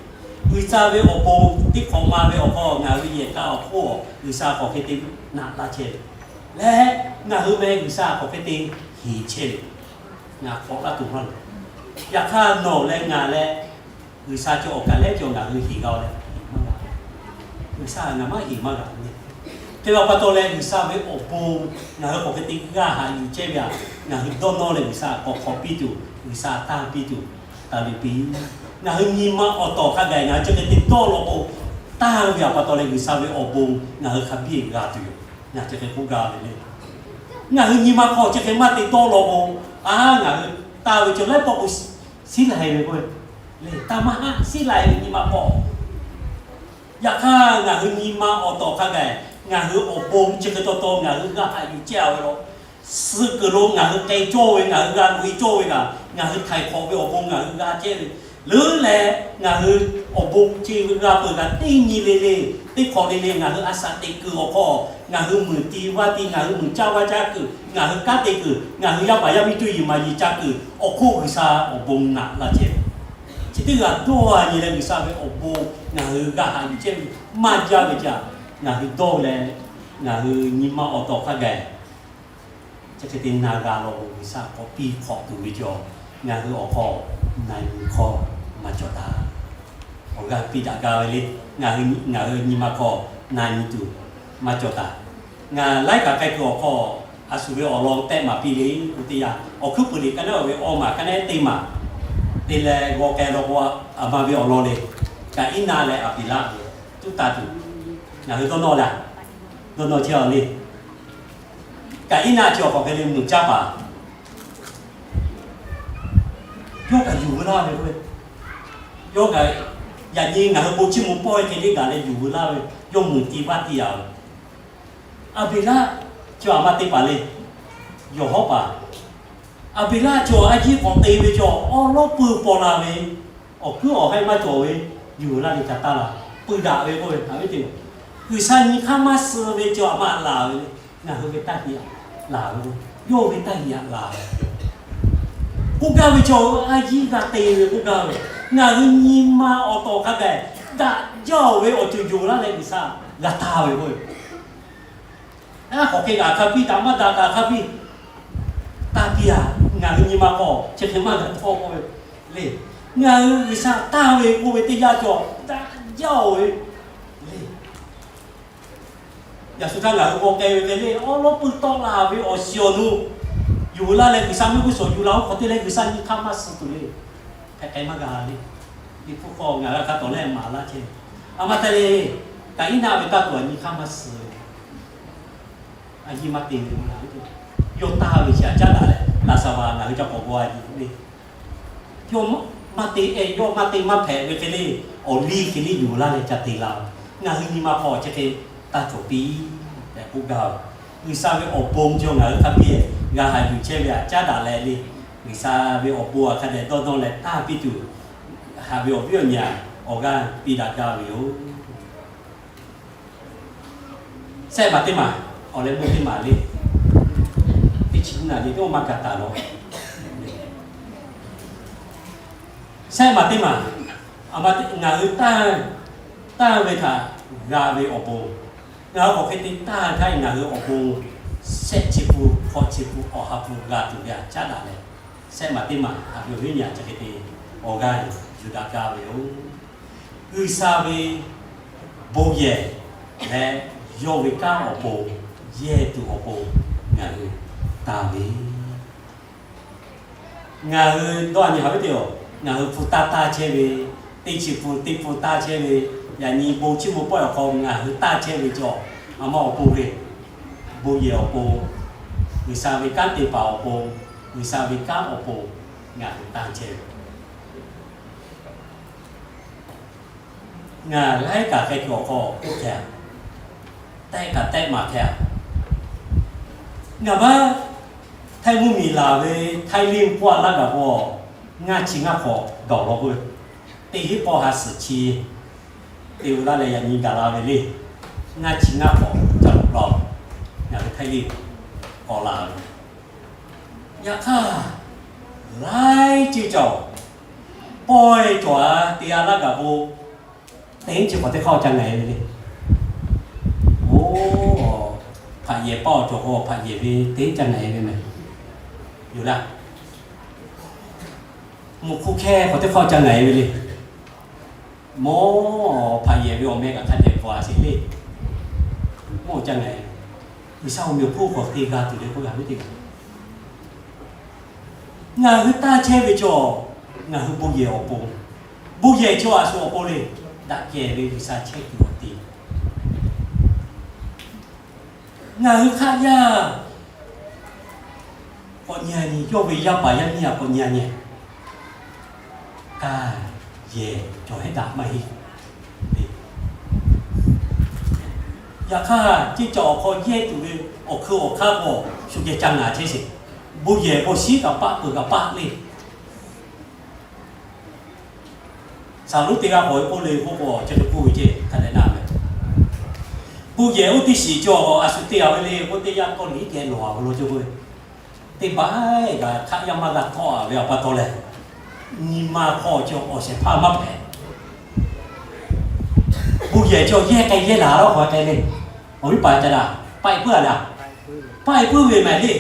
G'uiˬsha ve awˬ bon teˇ hk'awꞈ ma ve awˬ hk'aw ngaˬ hui yehˬ k'a awˬ hk'oˆ G'uiˬsha hk'aˬ hk'e te naꞈ laˇ chehˇ ve leh, ngaˬ hui meh G'uiˬsha hk'aˬ hk'e te heˍ chehˇ ve, ngaˬ hk'awꞈ laˇ tuˬ maˇ loˍ. Yaꞈ hk'aˇ nawˬ leh ngaˬ leh G'uiˬsha cawˬ awˬ kaˍ lehˉ cawˬ ngaˬ hui heˍ g'a-o leh, G'uiˬsha ngaˬ maˇ heˍ maˇ g'a ve le. Hk'e ve awˬ pa taw leh G'uiˬsha ve awˬ bon ngaˬ hui hk'aˬ hk'e te g'a haꞈ yuˬ chehˇ ve aꞈ, ngaˬ hui dawˇ nawˇ leh G'uiˬsha k'awꞈ hk'awꞈ piˇ tuˬ, G'uiˬsha tanˇ piˇ tuˬ, taˍ liꞈ piˇ. Ngaˬ hui nyi ma awˬ tawˍ hk'a gaˬ ngaˬ hui chi hk'e te dawˇ law k'o, tanˇ ve awˬ pa taw leh G'uiˬsha ve awˬ bon ngaˬ hui hk'a biˇ g'a tuˬ yoˬ. Ngaˬ chi hk'e k'oˆ gaˇ ve le. Ngaˬ hui nyi ma hk'aw chi hk'e maˇ te dawˇ law k'o, a, ngaˬ hui tanˇ ve cawˬ laiˉ pawˆ k'o, siˉ laiˬ ve k'o, le tanˇ maˇ haˆ siˉ laiˬ ve nyi ma hk'aw. Yaꞈ hk'aˇ ngaˬ hui nyi ma awˬ tawˍ hk'a gaˬ ngaˬ hui awˬ bon chi hk'e taw taw ngaˬ hui g'a haꞈ yuˬ chehˇ-a ve law, suh kuiˬ lo ngaˬ hui k'ai cawˇ ve, ngaˬ hui g'a loꞈ-e cawˇ ve kaꞈ, ngaˬ hui htaiˍ hk'awꞈ ve awˬ bon ngaˬ hui g'a chehˇ ve leuˉ leh, ngaˬ hui awˬ bon chi g'a peuˬ kaꞈ teˇ nyi le le, teˇ hk'awꞈ le le ngaˬ hui a shaꞈ teꞈ kuiˬ awˬ hk'aw, ngaˬ hui muiˬ ti vaˇ ti, ngaˬ hui muiˬ caˇ vaˇ caˇ kuiˬ, ngaˬ hui kanˉ te kuiˬ, ngaˬ hui yaˇ paˍ yaˇ miˇ cuˇ yiˍ maˍ yiˍ ca kuiˬ awˬ hk'oˆ G'uiˬsha awˬ bon naꞈ laˇ chehˇ ve. Chi teˇ g'aˇ dawˇ-a nyi leh G'uiˬsha ve awˬ bon ngaˬ hui g'a haꞈ yuˬ chehˇ ve maˇ jaˇ ve caꞈ, ngaˬ hui dawˇ leh ngaˬ hui nyi ma awˬ tawˍ hk'a gaˬ chi hk'e te na g'a law k'o, G'uiˬsha k'awꞈ piˇ hk'awꞈ tuˬ ve cawˬ. Ngaˬ hui awˬ hk'aw na nyi hkawˇ maˇ cawˬ taˍ. Awˬ g'aˇ piˇ daꞈ gaˇ ve le. Ngaˬ hui, ngaˬ hui nyi ma hk'aw na nyi tuˬ maˇ cawˬ taˍ. Ngaˬ laiˉ kaꞈ k'ai kuiˬ awˬ hk'aw, a shu ve awˬ lawn tehˆ maˍ piˇ le. Oˇ teˇ yanˇ, awˬ hkuiˉ puiˍ liꞈ ka naˉ ve awˬ maˬ ka naˉ teˇ maˬ te leh g'aw k'ai law k'o, aˬ ma ve awˬ lawn le. Kaˍiˉnaˆ leh Aˍbeˍlaˆ tuˉ taˍ tuˬ, ngaˬ hui dawˇ nawˇ leh, dawˇ nawˇ chehˇ-a le. Kaˍiˉnaˆ chi awˬ hk'aw hk'e le muiˬ caˇ paˍ, yawˇ kaꞈ yuˬ veu laˇ ve k'o, yawˇ kaꞈ yaꞈ nyi ngaˬ hui bon chiˇ mvuh pawˆ-e hk'e le gaˬ leh yuˬ veu laˇ ve, yawˇ muiˬ ti vaˇ ti-a ve. Aˍbeˍlaˆ chi aˬ ma te paˍ le, yawˬ hawˉ paˍ. Aˍbeˍlaˆ chi a yiˇ k'awꞈ te ve cawˬ awˉ lawˉ pui paw la ve, awˬ kuiˉ awˬ haiˇ maˇ cawˬ ve, yuˬ laˇ ve ca taˇ la, pui daꞈ ve k'oˆ ve htaꞈ ve te, G'uiˬsha nyi hk'aˇ maˇ suh ve cawˬ aˬ ma laˬ ve le. Ngaˬ hui ve taˇ heˍ laˬ ve, yawˇ ve taˇ heˍ laˬ ve k'oˆ gaˇ ve cawˬ, a yiˇ g'a te ve k'oˆ gaˇ ve, ngaˬ hui nyi ma awˬ tawˍ hk'a gaˬ daꞈ jaˇ-oˬ ve awˬ ceuˬ yonˍ laˇ leh G'uiˬsha g'a taˇ ve k'oˆ ve. A k'awꞈ hk'e kaꞈ hk'a piˇ, daꞈ maˇ daꞈ kaꞈ hk'a piˇ, taˇ piˇ-a. Ngaˬ hui nyi ma hk'aw chi hk'e maˇ g'a htawˇ k'oˆ ve le. Ngaˬ hui G'uiˬsha taˇ ve k'oˆ ve teˇ yanˇ cawˬ daꞈ jaˇ-oˬ ve le. Yaꞈ shu htaˇ ngaˬ hui g'aw k'ai ve hk'e le, awˉ lawˉ pui tawˆ la ve awˬ shiˍ awˬ nu yuˬ laˇ leh G'uiˬsha mehˆ g'uˇ suhˍ yuˬ la-o hk'awꞈ te leh G'uiˬsha nyi hk'aˇ maˇ suh tuˬ le. Hk'e k'ai maˇ g'a le. Liꞈ hpu hk'aw ngaˬ g'a hk'a tawˍ leh maˍ laˇ chehˇ. A ma te le, Kaˍiˉnaˆ ve taˇ tuˬ aˬ nyi hk'aˇ maˇ suh ve, a yiˇ maˇ te ve, yawˇ taˇ ve chi aꞈ caˉ daꞈ leh, Laˍzaˍvaˍ ngaˬ hui ca k'awꞈ g'aw-a nyi le. Yawˇ maˇ te-e, yawˇ maˇ te maˇ hpehꞈ ve hk'e le, awˬ liˇ hk'e liˇ yuˬ laˇ leh ca te la-o. Ngaˬ hui nyi ma hk'aw chi hk'e taˇ cawˬ piˇ tehꞈ k'oˆ gaˇ-oˬ. G'uiˬsha ve awˬ bon cawˬ ngaˬ hui hk'a biˇ g'a haꞈ yuˬ chehˇ ve aꞈ caˉ daꞈ leh le, G'uiˬsha ve awˬ bon aꞈ hk'a dehꞈ dawˇ dawˇ leh taˇ piˇ tuˬ, haꞈ ve awˬ viˉ awˬ nyi-aꞈ awˬ g'aˇ piˇ daꞈ gaˇ ve yoˬ. Sehˆ maˬ teˇ maˬ, awˬ leh meuˇ teˇ maˬ le, teˇ chi naˬ le teˇ maˇ gaˬ taˍ law. Sehˆ maˬ teˇ maˬ, aˬ ma ngaˬ hui tanˇ, tanˇ ve htaꞈ g'a ve awˬ bon, ngaˬ hui k'awꞈ hk'e te tanˇ htaˇ ngaˬ hui awˬ bon, shehˆ chi pun, hkawꞈ chi pun, awˬ ha hpu g'a tuˬ ve aꞈ caˉ daꞈ leh, sehˆ maˬ teˇ maˬ haꞈ ve awˬ viˉ awˬ nyi-aꞈ chi hk'e te awˬ g'aˇ yuˬ daꞈ gaˇ ve yoˬ. G'uiˬsha ve bon yehˬ leh yawˇ ve kanˉ awˬ pon yehˇ tuˬ awˬ pon ngaˬ hui tanˇ ve, ngaˬ hui dawˇ a nyi haꞈ ve teˇ-oˬ, ngaˬ hui hpu taˇ taˇ chehˇ ve, teˇ chi pun teˇ pun taˇ chehˇ ve, yaꞈ nyi bon chiˇ mvuh pawˆ awˬ hk'aw ngaˬ hui taˇ chehˇ ve cawˬ, aˬ ma awˬ pon ve, bon yehˬ awˬ pon, G'uiˬsha ve kanˉ te paˍ awˬ pon, G'uiˬsha ve kanˉ awˬ pon ngaˬ hui tanˇ chehˇ ve. Ngaˬ laiˉ kaꞈ hk'e kuiˬ awˬ hk'aw k'oˆ hkeh-a, tehˆ kaꞈ tehˆ maˍ hkeh-a. Ngaˬ maˇ Htaiˇ mvuhˇmiˬ laˬ ve Htaiˇ liˇ k'oˆ-a laˇ gaˬ k'o, ngaˇ chi ngaˇ hk'awꞈ dawˬ law k'oˆ ve, teˇ hinˉ k'awˇ ha suhˍ chi te-o laˇ leh yaꞈ nyi gaˬ la ve le. Ngaˇ chi ngaˇ hk'awꞈ ca loꞈ la-o. Ngaˬ hui Htaiˇ liˇ k'awꞈ la ve Yaꞈ hk'aˇ, laiˉ ceuˬ cawˬ, pawehˇ cawˬ a te a laˇ gaˬ k'o, teˇ chi hk'awꞈ teˇ hk'aˇ ca ngaˬ e ve le. Oˬ, hpaꞈ yehˬ paˇ awˬ cawˬ k'o, hpaꞈ yehˬ ve teˇ ca ngaˬ e ve mehˍ. Yoˬ laˇ. Mvuhˬ hk'u hkehˇ hk'awꞈ teˇ hk'aˇ ca ngaˬ e ve le. Mawˇ hpaꞈ yehˬ ve awˬ meh kaꞈ hk'a dehꞈ bvuhꞈ a sheˍ le. Mawˇ ca ngaˬ e, G'uiˬsha awˬ meꞈ awˬ hponˇ hk'aw te g'a tuˬ le k'oˆ ve, a viˉ teˇ g'aˇ. Ngaˬ hui taˇ chehˇ ve chaw, ngaˬ hui bon yehˬ awˬ pon, bon yehˬ chaw a shu awˬ pon le, daꞈ kehˬ ve G'uiˬsha chehˇ kuiˬ awˬ te. Ngaˬ hui hk'aˆ yaˇ k'awꞈ nyi a nyi, yawˇ ve yaˇ paˍ yaˇ miˇ a k'awꞈ nyi a nyi, kaˇ yehˬ cawˬ hehˉ daꞈ maˇ heˆ. Yaꞈ hk'aˇ, ceˇ cawˬ awˬ hk'aw yehˇ tuˬ ve awˬ hkui awˬ hk'aˇ k'awꞈ shu geh ca ngaˬ chehˇ sheˍ. Bon yehˬ k'o shiˉ kaꞈ paˆ peuˬ kaꞈ paˆ le. Saˍ lonˉ teˇ g'aˇ k'awꞈ ve k'oˆ le k'oˆ k'o, chi hk'e k'oˆ ve ceˇ hk'a dehꞈ na ve, bon yehˬ oˇ teˇ shiˍ cawˬ a shu te a ve le k'oˆ, teˇ yanˇ kawˇ liꞈ geh lawˬ a ve lo cawˬ k'oˆ ve, teˇ baˆ kaꞈ hk'aˆ yaˇ maˇ g'a htawˆ a ve awˬ pa taw leh, nyi ma hk'aw cawˬ awˬ shehˍ hpaˇ maˇ hpehꞈ. Bon yehˬ cawˬ yehˇ k'ai yehˇ laˬ lawˉ k'awꞈ k'ai le. Awˬ viˉ paˍ ca daꞈ paˆ e puiˉ a le. Paˆ e puiˉ ve mehˍ le.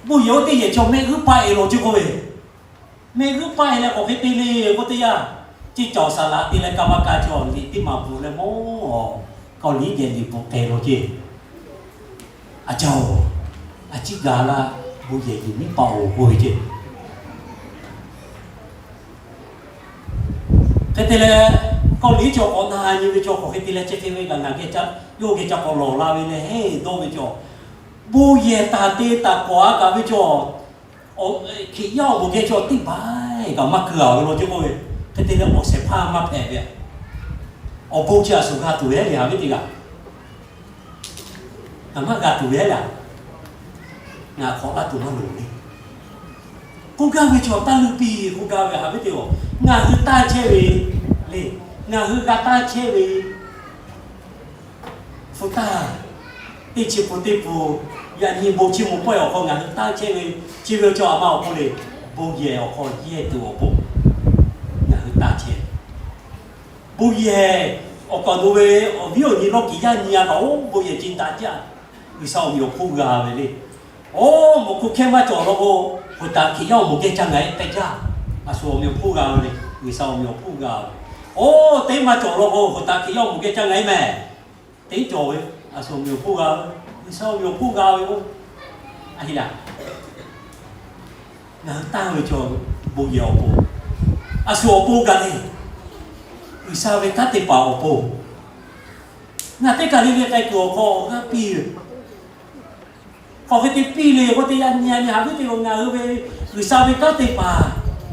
Bon yehˬ oˇ teˇ yehˬ cawˬ mehˆ g'uˇ paˆ e lawˬ cawˬ k'oˆ ve, mehˆ g'uˇ paˆ e leh k'awꞈ hk'e te le k'oˆ teˇ yanˇ, ceˇ cawˬ saˍ laꞈ te leh ka ma ka cawˬ liꞈ teˇ maˍ bvuhꞈ leh mawˇ kawˇ liꞈ geh liꞈ bvuhꞈ k'ai lawˬ ceˇ. A ca oˬ, a ciˉ ga laˇ, bon yehˬ yuˬ miˉ paˆ oˬ k'oˆ ve ceˇ. Hk'e te leh, kawˇ liꞈ cawˬ k'awꞈ na nyi ve cawˬ k'awꞈ hk'e te leh, chi hk'e ve kaꞈ ngaˬ geh ca, yawˇ geh ca k'awꞈ lawˬ la ve leh heˆ dawˇ ve cawˬ. Bon yehˬ taˍ te taˍ kawꞈ a kaꞈ ve cawˬ, Hkriꞈ yaˇ awˬ moˍ geh cawˬ teˇ baˆ kaꞈ maˇ keu a ve law cawˬ k'oˆ ve, hk'e te leh awˬ shehˍ hpaˇ maˇ hpehꞈ ve. Awˬ bon chi a shu g'a tuˬ ve le, a viˉ teˇ g'aˇ. Ngaˬ maˇ g'a tuˬ ve le. Ngaˬ hk'awꞈ laˇ tuˬ maˇ loˍ le. K'oˆ gaˇ ve cawˬ taˇ leuˆ piˇ k'oˆ gaˇ ve, a viˉ teˇ g'aˇ. Ngaˬ hui taˇ chehˇ ve le. Ngaˬ hui g'a taˇ chehˇ ve hpu taˇ, teˇ chi pun teˇ pun, yaꞈ nyi bon chi mvuhˇ pawehˇ awˬ hk'aw ngaˬ hui taˇ chehˇ ve, chi ve cawˬ a ma awˬ pon le, bon yehˬ awˬ hk'aw yehˇ tuˬ awˬ pon ngaˬ hui taˇ chehˇ. Bon yehˬ awˬ kaˍ awˬ nu ve awˬ viˉ awˬ nyi lawˇ kiˍ yaˇ nyi a kaꞈ, oˇ bon yehˬ ceh daꞈ jaˇ. G'uiˬsha awˬ meꞈ awˬ hponˇ g'a ve le. Oˇ mvuhˇ hk'oˆ hkehˇ maˇ cawˬ law k'o, hk'oꞈ taˍ Hkriꞈ yaˇ awˬ moˍ geh ca ngaˬ e k'ai jaˇ. A shu awˬ meꞈ awˬ hponˇ g'a ve le. G'uiˬsha awˬ meꞈ awˬ hponˇ g'a ve. Oˇ teˇ maˇ cawˬ law k'o, hk'oꞈ taˍ Hkriꞈ yaˇ awˬ moˍ geh ca ngaˬ e mehˍ. Teˇ cawˬ ve, a shu awˬ meꞈ awˬ hponˇ g'a ve, G'uiˬsha awˬ meꞈ awˬ hponˇ g'a ve k'o, a heˆ laˇ. Ngaˬ hui tanˇ ve cawˬ bon yehˬ awˬ pon, a shu awˬ pon gaˬ le. G'uiˬsha ve kanˉ te paˍ awˬ pon, ngaˬ teˇ kaˬ le le k'ai kuiˬ awˬ hk'aw g'aˇ piˇ ve, hk'aˬ hk'e te piˇ le k'o, teˇ yanˇ nyi a nyi, a viˉ teˇ g'aˇ, ngaˬ hui ve G'uiˬsha ve kanˉ te paˍ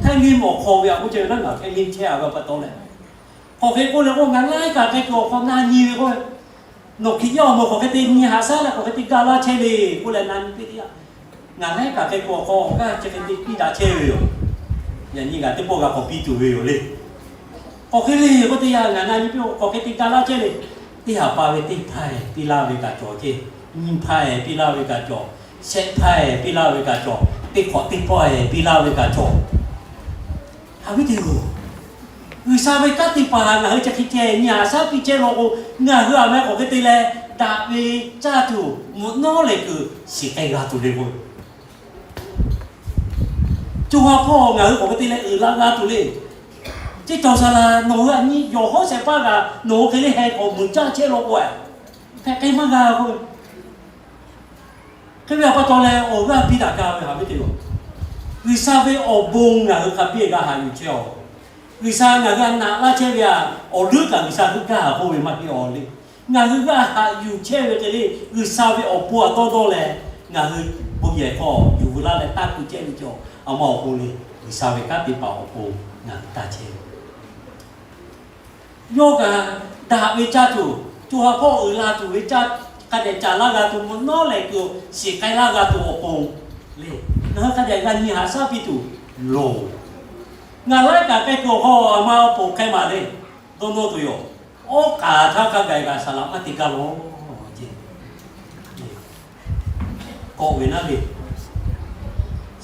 htaiˇ nyiˇ mawˬ hk'aw ve a k'oˆ ceh ve naˉ, ngaˬ htaiˇ nyiˇ chehˇ a ve pa taw leh, hk'aˬ hk'e k'oˆ leh k'o, ngaˬ laiˉ kaꞈ k'ai kuiˬ awˬ hk'aw na nyi ve k'o, nawˬ Hkriꞈ yaˇ awˬ moˍ hk'aˬ hk'e te nyi haꞈ shaˉ leh hk'aˬ hk'e te gaˇ laˇ chehˇ le k'oˆ leh na nyi piˇ teˇ yanˇ, ngaˬ laiˉ kaꞈ k'ai kuiˬ awˬ hk'aw awˬ g'aˇ chi hk'e te piˇ daꞈ chehˇ ve yoˬ. Yaꞈ nyi ngaˬ teˇ pawˆ g'a k'awꞈ piˇ tuˬ ve yoˬ le. Hk'aˬ hk'e le k'o, teˇ yanˇ ngaˬ na nyi piˇ, hk'aˬ hk'e te gaˇ laˇ chehˇ le. Teˇ haˍ pa ve teˇ hpaˇ piˇ laˇ ve kaꞈ cawˬ ceˇ, nyiˇ hpaˇ piˇ laˇ ve kaꞈ cawˬ, shehˆ hpaˇ piˇ laˇ ve kaꞈ cawˬ, teˇ hk'awꞈ teˇ pawˆ piˇ laˇ ve kaꞈ cawˬ. A viˉ teˇ g'aˇ, G'uiˬsha ve kanˉ te paˍ ngaˬ hui chi hk'e ceh nyi haꞈ shaˉ piˇ chehˇ law k'o, ngaˬ hui a meh hk'aˬ hk'e te leh daꞈ ve caˇ tuˬ mvuhꞈ nawˉ lehˬ kuiˬ shiˍ k'ai g'a tuˬ le k'o, co ha hpawˇ ngaˬ hui k'awꞈ hk'e te leh uiˍ la g'a tuˬ le. Ceˇ cawˬ saˍ laꞈ nawˬ hui a nyi yawˬ hawˉ shehˍ hpaˇ kaꞈ nawˬ hui hk'e le heh k'awꞈ meuˍ caˇ chehˇ law k'o, hpehꞈ k'ai maˇ g'a k'o, hk'e ve a pa taw leh awˬ g'aˇ piˇ daꞈ gaˇ ve, a viˉ teˇ g'aˇ, G'uiˬsha ve awˬ bon ngaˬ hui hk'a biˇ g'a haꞈ yuˬ chehˇ a. G'uiˬsha ngaˬ hui a naꞈ laˇ chehˇ ve a, awˬ leuˉ kaꞈ G'uiˬsha hui gaˇ a k'oˆ ve maˇ heˆ a le. Ngaˬ hui g'a haꞈ yuˬ chehˇ ve hk'e le, G'uiˬsha ve awˬ pon a dawˇ dawˇ leh, ngaˬ hui bon yehˬ hk'aw yuˬ veu laˇ leh taˇ keu chehˇ ve cawˬ a ma awˬ pon le, G'uiˬsha ve kanˉ te paˍ awˬ pon ngaˬ hui taˇ chehˇ. Yawˇ kaꞈ daꞈ ve caˇ tuˬ, co ha hpawˇ uiˍ la tuˬ ve caˇ, hk'a dehꞈ caˍ laˇ g'a tuˬ, mvuhꞈ nawˉ lehˬ kuiˬ shiˍ k'ai laˇ g'a tuˬ awˬ pon le, ngaˬ hui hk'a dehꞈ g'a nyi haꞈ shaˉ piˇ tuˬ loˍ. Ngaˬ laiˉ kaꞈ k'ai kuiˬ awˬ hk'aw a ma awˬ pon hk'e maˬ le, dawˇ nawˇ tuˬ yoˬ. Oˇ k'aˍ htaˇ hk'a gaˬ kaꞈ saˍ laꞈ maˇ te gaˇ law ceˇ. Kawꞈ ve naˉ le,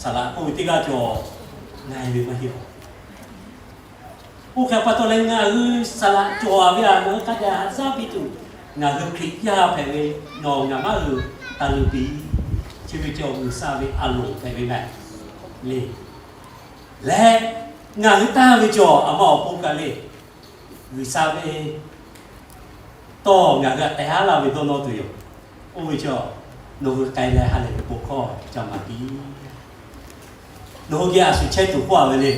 saˍ laꞈ k'oˆ ve teˇ g'aˇ cawˬ, ngaˬ ve maˇ heˆ. Oˇ hk'e pa taw leh ngaˬ hui saˍ laꞈ cawˬ ve a, ngaˬ hui hk'a dehꞈ haꞈ shaˉ piˇ tuˬ, ngaˬ hui Hkriꞈ yaˇ hpehꞈ ve, nawˬ ngaˬ maˇ hui taˇ luˬ piˇ. Chi ve cawˬ G'uiˬsha ve a loˍ hpehꞈ ve mehˍ le. Leh ngaˬ hui tanˇ ve cawˬ a ma awˬ pon kaꞈ le, G'uiˬsha ve tawˇ ngaˬ hui htaꞈ tehˬ haˉ laˇ ve dawˇ nawˇ tuˬ yoˬ. Oˇ ve cawˬ, nawˬ hui k'ai leh ha lehˬ ve bon hkawˇ ca maˍ piˇ. Nawˬ hui geh a shu chehˇ tuˬ k'oˆ a ve le.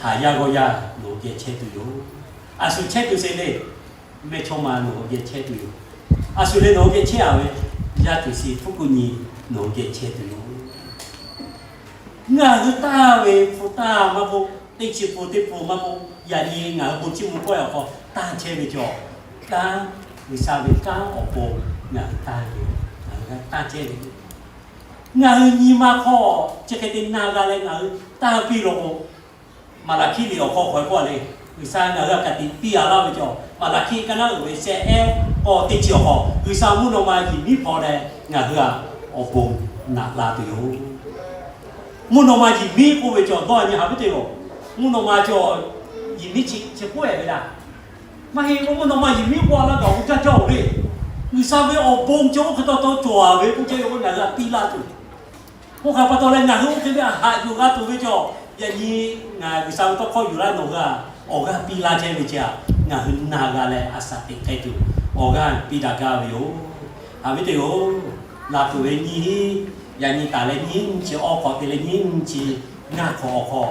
Haˍ yaˇ g'awˇ yaˇ nawˬ hui geh chehˇ tuˬ yoˬ. A shu chehˇ tuˬ sheˍ le. Mehˇchawˇma nawˬ hui geh chehˇ tuˬ yoˬ. A shu leh nawˬ hui geh chehˇ a ve, yaˇ tuˬ sheˍ hpu kuˬ nyi nawˬ hui geh chehˇ tuˬ yoˬ. Ngaˬ hui tanˇ ve hpu tanˇ maˇ k'oˆ, teˇ chi pun teˇ pun maˇ k'oˆ, yaꞈ nyi ngaˬ hui bon chiˇ mvuh pawehˇ awˬ hk'aw tanˇ chehˇ ve cawˬ, kanˉ, G'uiˬsha ve kanˉ awˬ pon ngaˬ hui tanˇ ve, ngaˬ hui tanˇ chehˇ ve. Ngaˬ hui nyi ma hk'aw chi hk'e te na g'a leh ngaˬ hui tanˇ piˇ law k'o, Maˍlaˍhkiˆ liꞈ awˬ hk'aw hk'aw k'oˆ a le, G'uiˬsha ngaˬ hui htaꞈ ka tiꞈ piˇ a laˇ ve cawˬ, Maˍlaˍhkiˆ ka naˉ uiˍ ve sheh ehˉ k'awˇ teˇ chi awˬ hk'aw G'uiˬsha mvuhˇ naw ma yiˬ miˉ hpaw leh ngaˬ hui htaꞈ awˬ bon naꞈ la tuˬ yoˬ. Mvuhˇ naw ma yiˬ miˉ k'oˆ ve cawˬ dawˇ nyi haꞈ ve teˇ yoˬ. Mvuhˇ naw ma cawˬ yiˬ miˉ chi k'oˆ ehˍ ve laˇ. Maˇ heˆ k'o mvuhˇ naw ma yiˬ miˉ k'oˆ a laˇ kaꞈ awˬ g'aˇ jaˇ oˬ le. G'uiˬsha ve awˬ bon cawˬ oˇ hk'e taw taw cawˬ a ve k'oˆ chehˇ ve k'o ngaˬ hui htaꞈ piˇ laˇ tuˬ. Oˇ hk'e pa taw leh ngaˬ hui oˇ hk'e ve a haꞈ yuˬ g'a tuˬ ve cawˬ, yaꞈ nyi ngaˬ G'uiˬsha ve tawˇ hkawˇ yuˬ laˇ nawˬ hui a, awˬ g'aˇ piˇ laˇ chehˇ ve chi a, ngaˬ hui na g'a leh a shaꞈ teꞈ hk'e tuˬ awˬ g'aˇ piˇ daꞈ gaˇ ve yoˬ. Haꞈ ve teˇ yoˬ. Laˬ tuˬ ve nyiˇ hinˉ, yaꞈ nyi taˍ leh nyiˇ chi awˬ hk'aw te leh nyiˇ chi ngaˇ hk'awꞈ awˬ hk'aw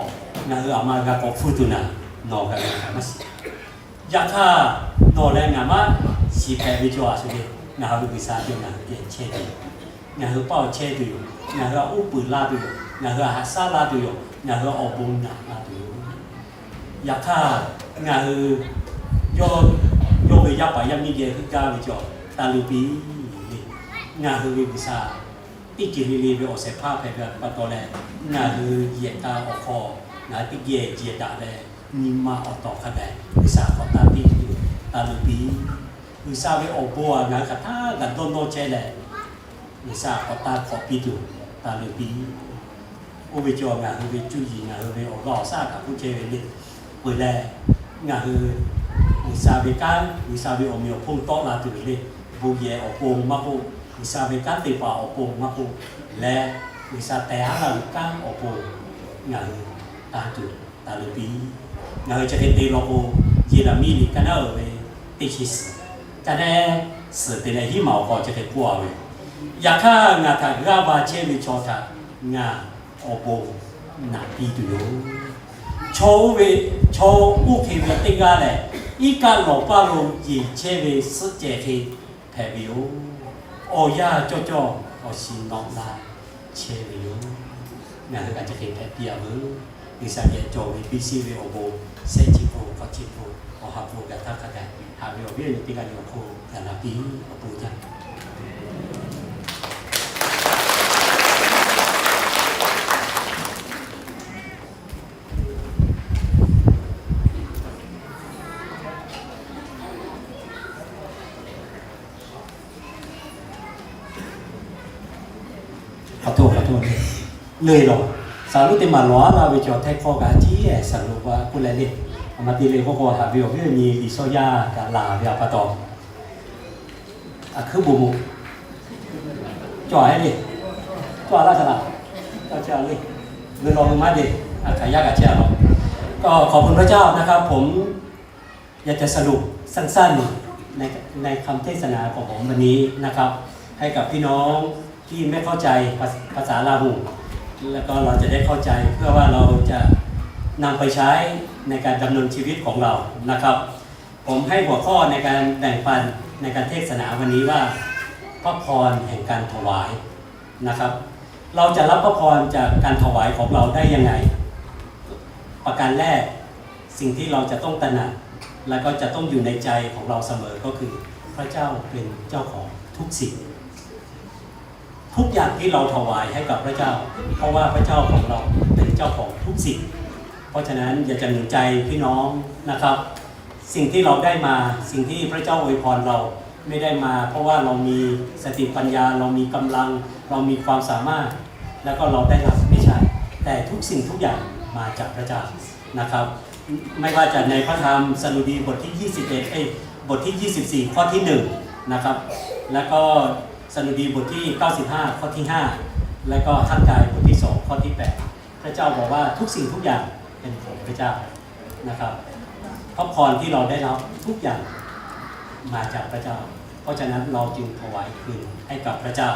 ngaˬ hui a ma g'a k'awꞈ hpfuhˇ tuˬ naˍ, nawˬ g'a ve hk'aˬ maˇ shiˍ. Yaꞈ hk'aˇ, nawˬ leh ngaˬ maˇ shiˍ hpehꞈ ve cawˬ a shu le. Ngaˬ hui ve G'uiˬsha cawˬ ngaˬ hui geh chehˇ tuˬ yoˬ. Ngaˬ hui paˇ awˬ chehˇ tuˬ yoˬ. Ngaˬ hui htaꞈ uˉ peunˍ laˇ tuˬ yoˬ. Ngaˬ hui htaꞈ haꞈ shaˉ laˇ tuˬ yoˬ. Ngaˬ hui awˬ bon naꞈ laˇ tuˬ yoˬ. Yaꞈ hk'aˇ, ngaˬ hui yawˇ, yawˇ ve yaˇ paˍ yaˇ miˇ geh heuˆ gaˇ ve cawˬ taˇ luˬ piˇ le. Ngaˬ hui ve G'uiˬsha teˇ ceuˬ le le ve awˬ shehˍ hpaˇ hpehꞈ ve pa taw leh, ngaˬ hui yehˬ k'a awˬ hk'aw ngaˬ hui teˇ geh jehˬ daꞈ leh nyi ma awˬ tawˍ hk'a gaˬ G'uiˬsha k'awꞈ taˇ piˇ tuˬ taˇ luˬ piˇ. G'uiˬsha ve awˬ bon a ngaˬ hui hk'aˬ htaˇ kaꞈ dawˇ nawˇ chehˇ leh, G'uiˬsha k'awꞈ taˇ hk'awꞈ piˇ tuˬ taˇ luˬ piˇ. Oˇ ve cawˬ ngaˬ hui ve cuˇ yiˍ ngaˬ hui ve awˬ g'aˇ awˬ shaˉ kaꞈ k'oˆ chehˇ ve le. Peuˬ leh, ngaˬ hui G'uiˬsha ve kanˉ, G'uiˬsha ve awˬ meꞈ awˬ hponˇ tawˆ la tuˬ ve le. Bon yehˬ awˬ pon maˇ k'oˆ, G'uiˬsha ve kanˉ te paˍ awˬ pon maˇ k'oˆ, leh G'uiˬsha tehˬ haˉ laˇ ve kanˉ awˬ pon ngaˬ hui tanˇ tuˬ taˇ luˬ piˇ. Ngaˬ hui chi hk'e te law k'o, Yeˍraˍmiˆ liꞈ ka naˉ uiˍ ve teˇ chi suhˍ, ka naˉ suhˍ te leh hiˉ maˬ awˬ hk'aw chi hk'e k'oˆ a ve, Yaꞈ hk'aˇ, ngaˬ htaꞈ g'aˇ va chehˇ ve chaw htaꞈ ngaˬ awˬ bon naꞈ piˇ tuˬ yoˬ. Chaw oˇ ve, chaw oˇ hk'e ve teˇ g'aˇ lehˬ, iˉ kaˆ lawˬ paˇ lo yeˬ chehˇ ve suhˆ cehˬ hk'e hpehꞈ ve yoˬ. Awˬ yanˇ cawˇ cawˇ awˬ shiˍ nawꞈ la chehˇ ve yoˬ. Ngaˬ hui kaꞈ chi hk'e hpehꞈ piˇ a veuˬ. G'uiˬsha geh cawˬ ve biˇ shiˆ ve awˬ bon, shehˆ chi hpu, hk'awꞈ chi hpu, awˬ ha hpu gaˬ htaˇ hk'a gaˬ haꞈ ve awˬ viˉ awˬ nyi teˇ g'aˇ le awˬ hk'oˆ gaˬ la piˇ awˬ bon jaˇ. Hk'a htoˆ hk'a htoˆ le, le lawˬ, saˍ loꞈ teˇ maˬ lawˬ a laˇ ve cawˬ hteˇ hkawˇ kaꞈ tiˉ ehˍ saˍ loꞈ k'oˆ leh le. A ma te le k'oˆ k'o, haꞈ ve awˬ viˉ awˬ nyi Liꞈ shawˇ yaˇ kaꞈ laˬ ve a pa taw, a hkuiˉ bon moˍ cawˬ a le, cawˬ a laˇ ca laˬ, cawˬ a le, ve lawˬ ve maˇ te, a hkaˍ yaˇ kaꞈ chehˇ a lawˬ. ก็ขอบคุณพระเจ้านะครับ ผม อยากจะสรุปสั้นๆ ใน ในคำเทศนาของผมวันนี้นะครับ ให้กับพี่น้องที่ไม่เข้าใจภา ภาษาลาหู แล้วก็เราจะได้เข้าใจเพื่อว่าเราจะนำไปใช้ในการดำเนินชีวิตของเรานะครับ ผมให้หัวข้อในการแบ่งปันในการเทศนาวันนี้ว่า พระพรแห่งการถวาย นะครับ เราจะรับพระพรจากการถวายของเราได้ยังไง ประการแรก สิ่งที่เราจะต้องตระหนัก และก็จะต้องอยู่ในใจของเราเสมอก็คือ พระเจ้าเป็นเจ้าของทุกสิ่ง ทุกอย่างที่เราถวายให้กับพระเจ้า เพราะว่าพระเจ้าของเราเป็นเจ้าของทุกสิ่ง เพราะฉะนั้นอยากจะหนุนใจพี่น้องนะครับ สิ่งที่เราได้มา สิ่งที่พระเจ้าอวยพรเรา ไม่ได้มาเพราะว่าเรามีสติปัญญา เรามีกำลัง เรามีความสามารถ แล้วก็เราได้รับไม่ใช่ แต่ทุกสิ่งทุกอย่างมาจากพระเจ้านะครับ ไม่ว่าจะในพระธรรมสดุดีบทที่ยี่สิบเอ็ด เอ้ย บทที่ยี่สิบสี่ ข้อที่หนึ่งนะครับ แล้วก็สดุดีบทที่เก้าสิบห้า ข้อที่ห้า แล้วก็ฮักกายบทที่สอง ข้อที่แปด พระเจ้าบอกว่าทุกสิ่งทุกอย่างเป็นของพระเจ้านะครับ พระพรที่เราได้รับทุกอย่างมาจากพระเจ้า เพราะฉะนั้นเราจึงถวายคืนให้กับพระเจ้า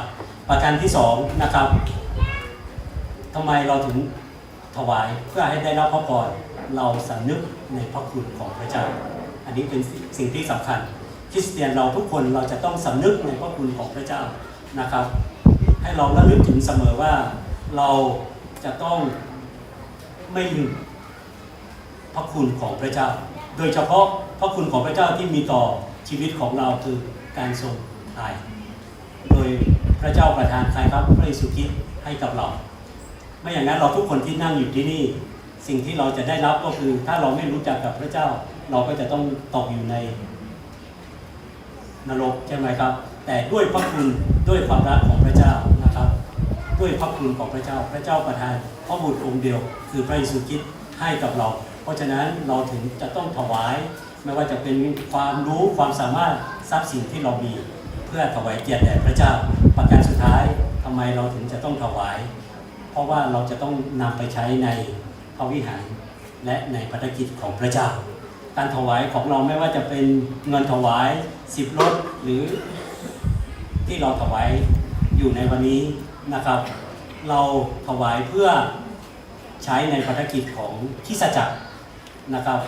ประการที่สองนะครับ ทำไมเราถึงถวายเพื่อให้ได้รับพระพร เราสำนึกในพระคุณของพระเจ้า อันนี้เป็นสิ่งที่สำคัญ คริสเตียนเราทุกคนเราจะต้องสำนึกในพระคุณของพระเจ้านะครับ ให้เราระลึกถึงเสมอว่าเราจะต้องไม่ลืมพระคุณของพระเจ้า โดยเฉพาะพระคุณของพระเจ้าที่มีต่อชีวิตของเราคือการทรงไถ่ โดยพระเจ้าประทานใครครับ พระเยซูคริสต์ให้กับเรา ไม่อย่างนั้นเราทุกคนที่นั่งอยู่ที่นี่ สิ่งที่เราจะได้รับก็คือถ้าเราไม่รู้จักกับพระเจ้า เราก็จะต้องตกอยู่ในนรกใช่ไหมครับ แต่ด้วยพระคุณด้วยความรักของพระเจ้านะครับ ด้วยพระคุณของพระเจ้า พระเจ้าประทานพระบุตรองค์เดียวคือพระเยซูคริสต์ให้กับเรา เพราะฉะนั้นเราถึงจะต้องถวาย ไม่ว่าจะเป็นความรู้ความสามารถทรัพย์สินที่เรามี เพื่อถวายเกียรติแด่พระเจ้า ประการสุดท้ายทำไมเราถึงจะต้องถวาย เพราะว่าเราจะต้องนำไปใช้ในพระวิหาร และในภารกิจของพระเจ้า การถวายของเราไม่ว่าจะเป็นเงินถวายสิบรถ หรือที่เราถวายอยู่ในวันนี้นะครับ เราถวายเพื่อใช้ในภารกิจของคริสตจักรนะครับ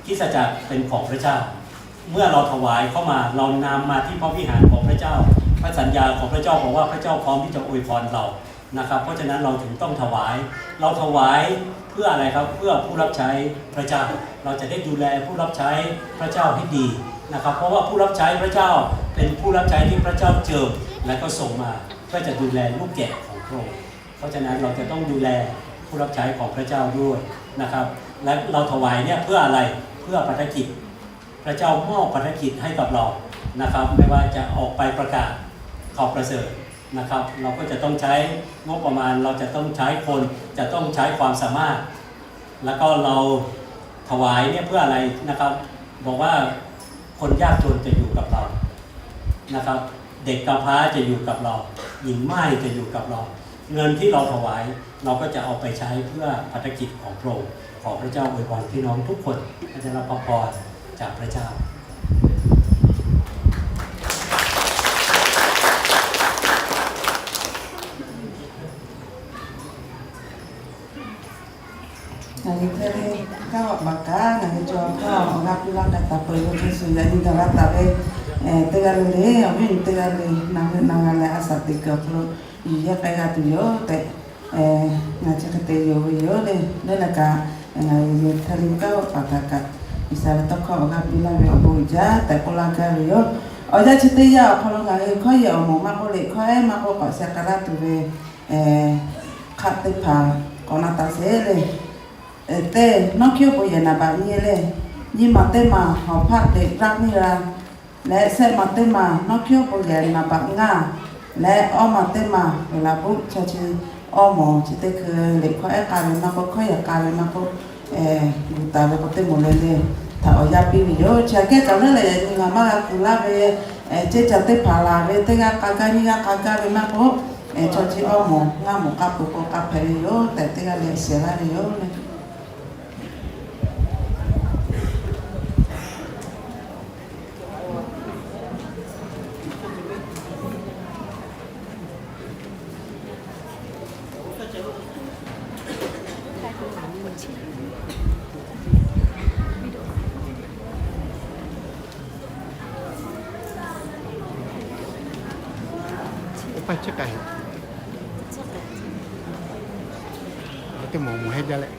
คริสตจักรเป็นของพระเจ้า เมื่อเราถวายเข้ามา เรานำมาที่พระวิหารของพระเจ้า พระสัญญาของพระเจ้าบอกว่าพระเจ้าพร้อมที่จะอวยพรเรานะครับ เพราะฉะนั้นเราถึงต้องถวาย เราถวายเพื่ออะไรครับ เพื่อผู้รับใช้พระเจ้า เราจะได้ดูแลผู้รับใช้พระเจ้าให้ดีนะครับ เพราะว่าผู้รับใช้พระเจ้าเป็นผู้รับใช้ที่พระเจ้าเจิม และก็ส่งมาเพื่อจะดูแลลูกแกะของพระองค์ เพราะฉะนั้นเราจะต้องดูแลผู้รับใช้ของพระเจ้าด้วยนะครับ และเราถวายเนี่ยเพื่ออะไร เพื่อภารกิจ พระเจ้ามอบภารกิจให้กับเรานะครับ ไม่ว่าจะออกไปประกาศข่าวประเสริฐนะครับ เราก็จะต้องใช้งบประมาณ เราจะต้องใช้คน จะต้องใช้ความสามารถ แล้วก็เราถวายเนี่ยเพื่ออะไรนะครับ บอกว่าคนยากจนจะอยู่กับเรานะครับ เด็กกำพร้าจะอยู่กับเรา หญิงม่ายจะอยู่กับเรา เงินที่เราถวาย เราก็จะเอาไปใช้เพื่อภารกิจของพระองค์ ขอพระเจ้าอวยพรพี่น้องทุกคนให้ได้รับพระพรจากพระเจ้า Ngaˬ hui hk'e le kaˇ awˬ baˬ kaꞈ ngaˬ hui cawˬ hkawˇ awˬ g'aˇ piˇ laˇ k'ai taˍ peuˬ ve hk'e shuˍ yaꞈ nyi gaˬ la taˍ ve, teˇ g'aˇ le le awˬ viˉ awˬ nyi teˇ g'aˇ le ngaˬ hui na g'a leh a shaꞈ teꞈ kuiˬ awˬ hk'aw lo yuˬ yehˇ k'ai g'a tuˬ yoˬ tehꞈ, ngaˬ chi hk'e te yoˬ ve yoˬ le. Leuˉ leh kaꞈ ngaˬ hui hk'e le kaˇ awˬ baˬ htaꞈ kaꞈ G'uiˬsha ve tawˇ hkawˇ awˬ g'aˇ piˇ laˇ ve awˬ bon uiˍ jaˇ tehꞈ k'oˆ laˇ gaˇ ve yoˬ. Awˬ yanˇ chi teˇ yanˇ awˬ hk'aw lo ngaˬ hui hkawˇ yehˬ awˬ moˍ maˇ k'oˆ le, hkawˇ ehˉ maˇ k'oˆ k'awꞈ sheh k'ai laˇ tuˬ ve hk'aˆ teˇ hpaˍ k'awꞈ na taˍ sheˍ le. Teˇ, nawˇ hkiˉ oˇ bon yehˬ naˍ baꞈ nyi le. Nyiˇ maˬ teˇ maˬ Hawˍ hpaˆ teꞈ raˇ miˇ g'a leh, shehˆ maˬ teˇ maˬ nawˇ hkiˉ oˇ bon yehˬ naˍ baꞈ ngaˇ leh, awˇ maˬ teˇ maˬ Heˍlaˍbuˆ chaw chi awˇ moˍ chi teˇ hkui liꞈ hkawˇ ehˉ k'a ve maˇ k'oˆ, hkawˇ yehˬ k'a ve maˇ k'oˆ, gu taˍ ve k'o teˇ moˍ le le htaꞈ awˬ yanˇ piˇ ve yoˬ. Chi aꞈ kehˉ kaꞈ leuˉ leh yaꞈ nyi ngaˬ maˇ g'a kuˬ laˇ ve, ceˇ caˬ teˇ hpaˍ laˬ ve teˇ g'aˇ k'a gaˇ nyiˇ g'aˇ k'a gaˇ ve maˇ k'oˆ, chaw chi awˇ moˍ ngaˇ moˍ k'a peuˬ k'o k'a hpehꞈ ve yoˬ tehꞈ teˇ g'aˇ le shehˍ laˇ ve yoˬ le. Oˇ paˇ chi k'ai, teˇ moˍ moˍ heˆ jaˇ leh.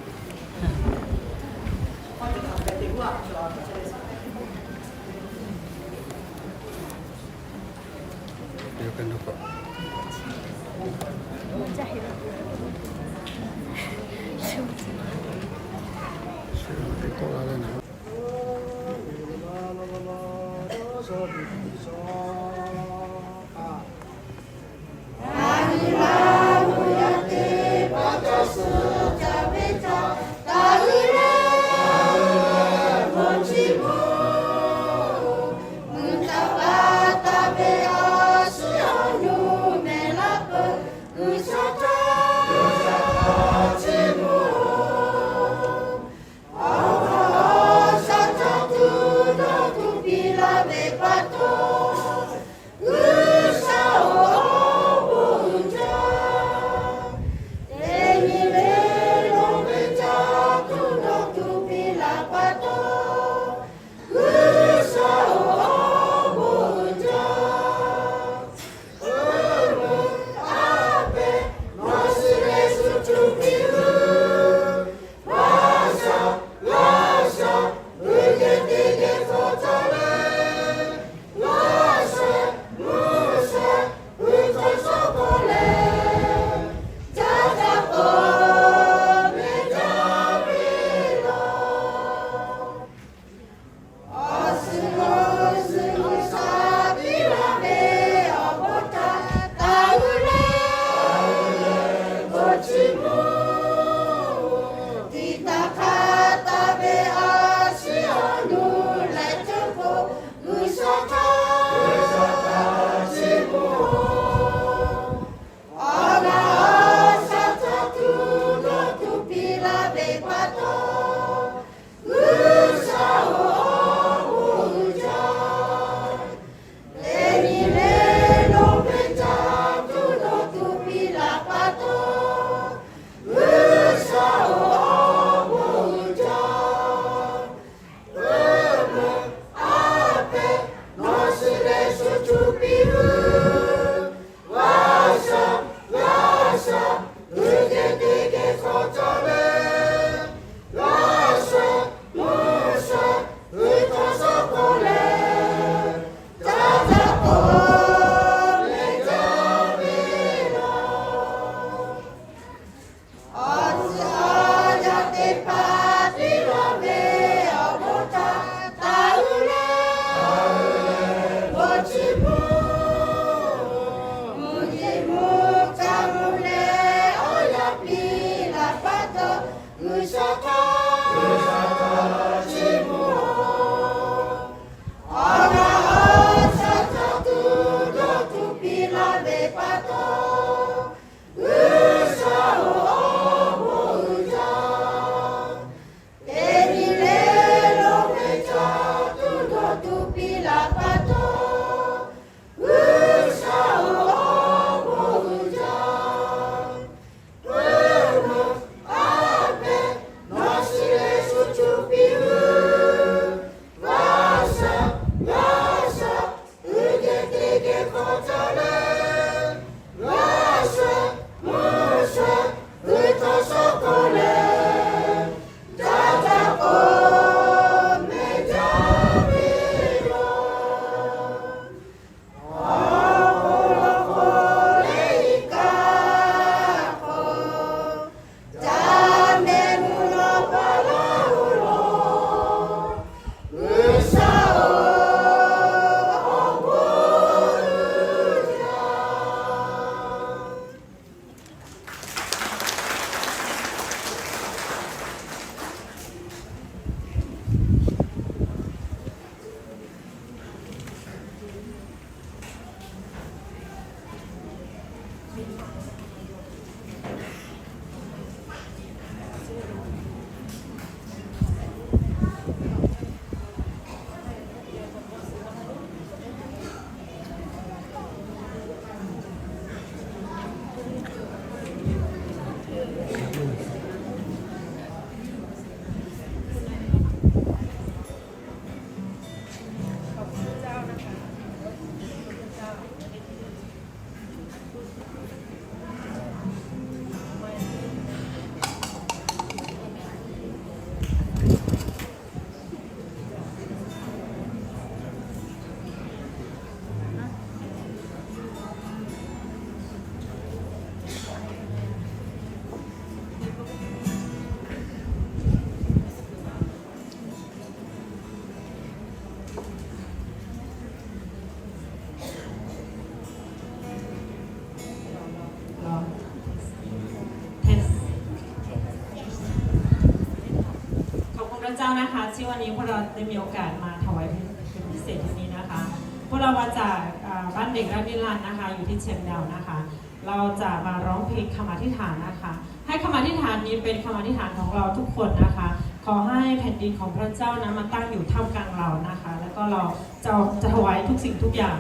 เจ้านะคะ ที่วันนี้พวกเราได้มีโอกาสมาถวายเป็นพิเศษที่นี่นะคะ พวกเรามาจากอ่าบ้านเด็กราชนิรันดร์นะคะ อยู่ที่เชียงดาวนะคะ เราจะมาร้องเพลงคำอธิษฐานนะคะ ให้คำอธิษฐานนี้เป็นคำอธิษฐานของเราทุกคนนะคะ ขอให้แผ่นดินของพระเจ้านั้นมาตั้งอยู่ท่ามกลางเรานะคะ แล้วก็เราจะจะถวายทุกสิ่งทุกอย่าง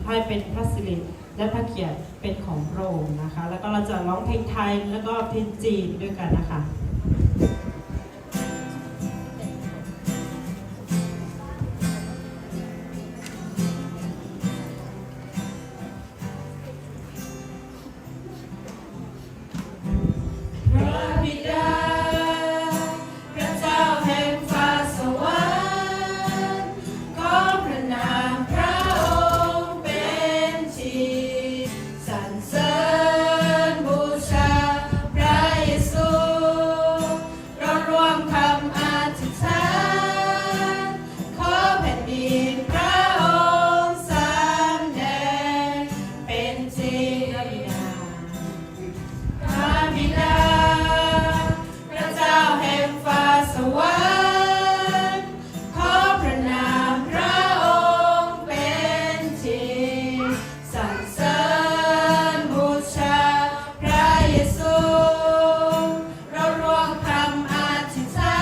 ให้เป็นพระสิริและพระเกียรติเป็นของพระองค์นะคะ แล้วก็เราจะร้องเพลงไทยแล้วก็เพลงจีนด้วยกันนะคะ พระบิดา พระเจ้าแห่งฟ้าสวรรค์ ขอพระนามพระองค์เป็นที่สรรเสริญบูชาพระเยซู เราร่วมคำอธิษฐาน ขอแผ่นดินพระองค์สำแดงเป็นจริง พระบิดา พระเจ้าแห่งฟ้าสวรรค์ ขอพระนามพระองค์เป็นที่สรรเสริญบูชาพระเยซู เราร่วมคำอธิษฐา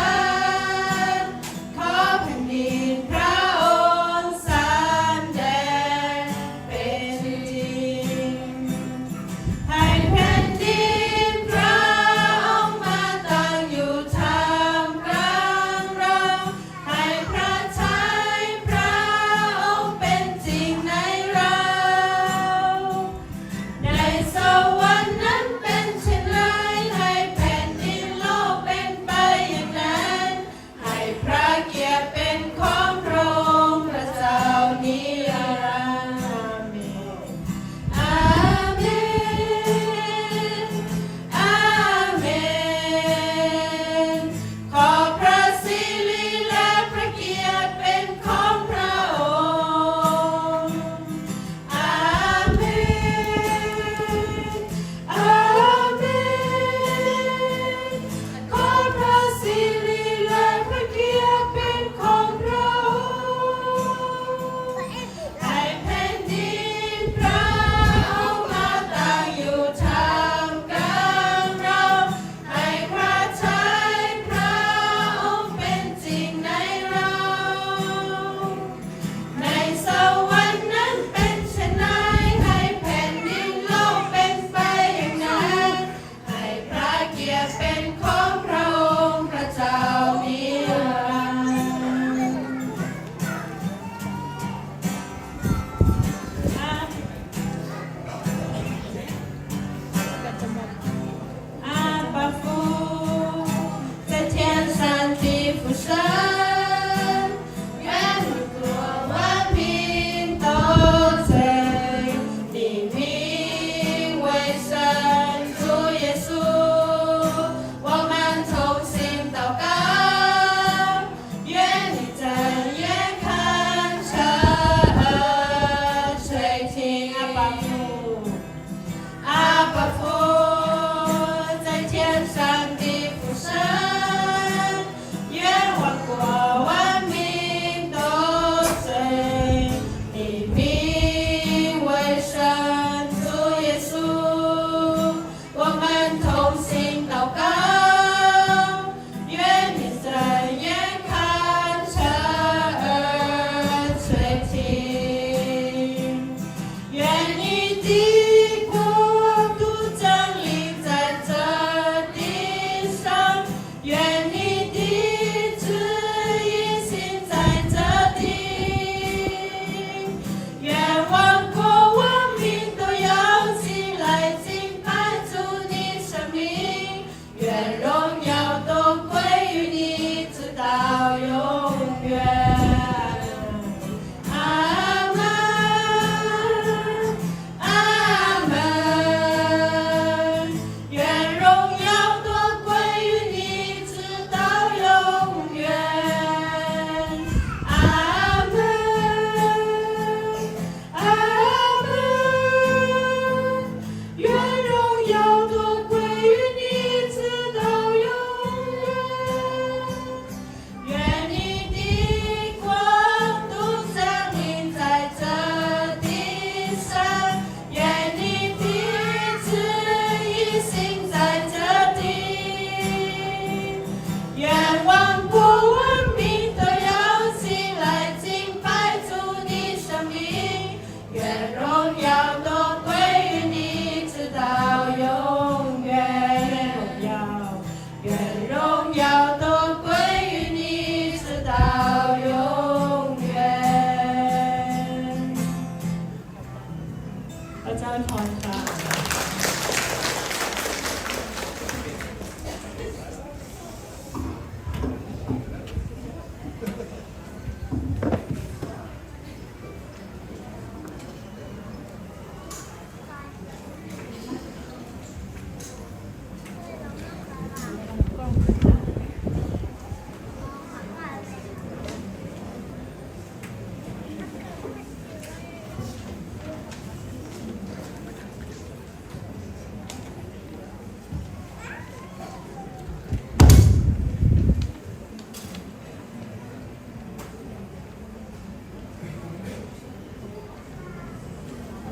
น ขอแผ่นดินพระองค์สำแดงเป็นจริง ให้แผ่นดินพระองค์มาตั้งอยู่ท่ามกลางเรา ให้พระทัยพระองค์เป็นจริงในเรา ในสวรรค์นั้นเป็นเช่นไร ให้แผ่นดินโลกเป็นไปอย่างนั้น ให้พระเกียรติเป็นของพระองค์พระเจ้านิรันดร์ อาเมน อาเมน อาเมน ขอพระสิริและพระเกียรติเป็นของพระองค์ อาเมน อาเมน ขอพระสิริและพระเกียรติเป็นของพระองค์ ให้แผ่นดินพระองค์มาตั้งอยู่ท่ามกลางเรา ให้พระทัยพระองค์เป็นจริงในเรา ในสวรรค์นั้นเป็นเช่นไร ให้แผ่นดินโลกเป็นไปอย่างนั้น ให้พระเกียรติเป็นของพระองค์พระเจ้านิรันดร์ 阿爸父，在天上的父神，愿你国万民都尊你名为圣。主耶稣，我们同心祷告，愿你睁眼看这垂听。阿爸父， 阿爸父，在天上的父神，愿万国万民都尊你名为圣。主耶稣，我们同心祷告， 愿你睁眼看这垂听，愿你的国度降临在这地上，愿你的旨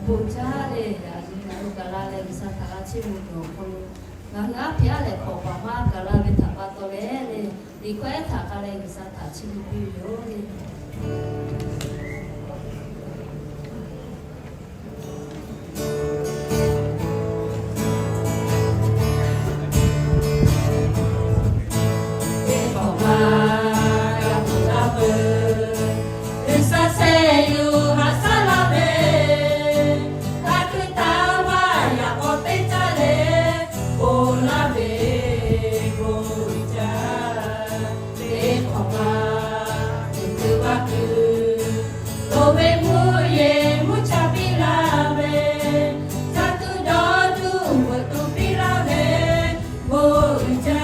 Bon jaˇ le, a nyi ngaˬ hui gaˬ la leh G'uiˬsha htaꞈ g'a chiˇ mvuh tuˬ awˬ hk'aw lo, ngaˬ hui aˉ hpeꞈ aˉ lehˬ hk'awꞈ paˍ maˇ gaˬ la ve htaꞈ pa taw leh le, liꞈ hkawˇ ehˉ htaꞈ k'a leh G'uiˬsha htaꞈ chiˇ mvuh piˇ ve yoˬ le. Teˇ hk'awꞈ ma g'a tuˬ taˇ peuˬ, G'uiˬsha shehˍ yuˬ haꞈ shaˉ laˇ ve, hk'a kuiˬ taˍ maˇ yaꞈ k'aw teˇ caˇ leh, bon laˇ ve bon uiˍ jaˇ. Teˇ hk'awꞈ ma tuˬ kuiˬ vaˇ kuiˬ, loˍ ve mvuhˇ yeˬ mvuhˇ cha piˇ laˇ ve, ca tuˬ dawˇ tuˬ veuꞈ tuˬ piˇ laˇ ve, bon uiˍ jaˇ.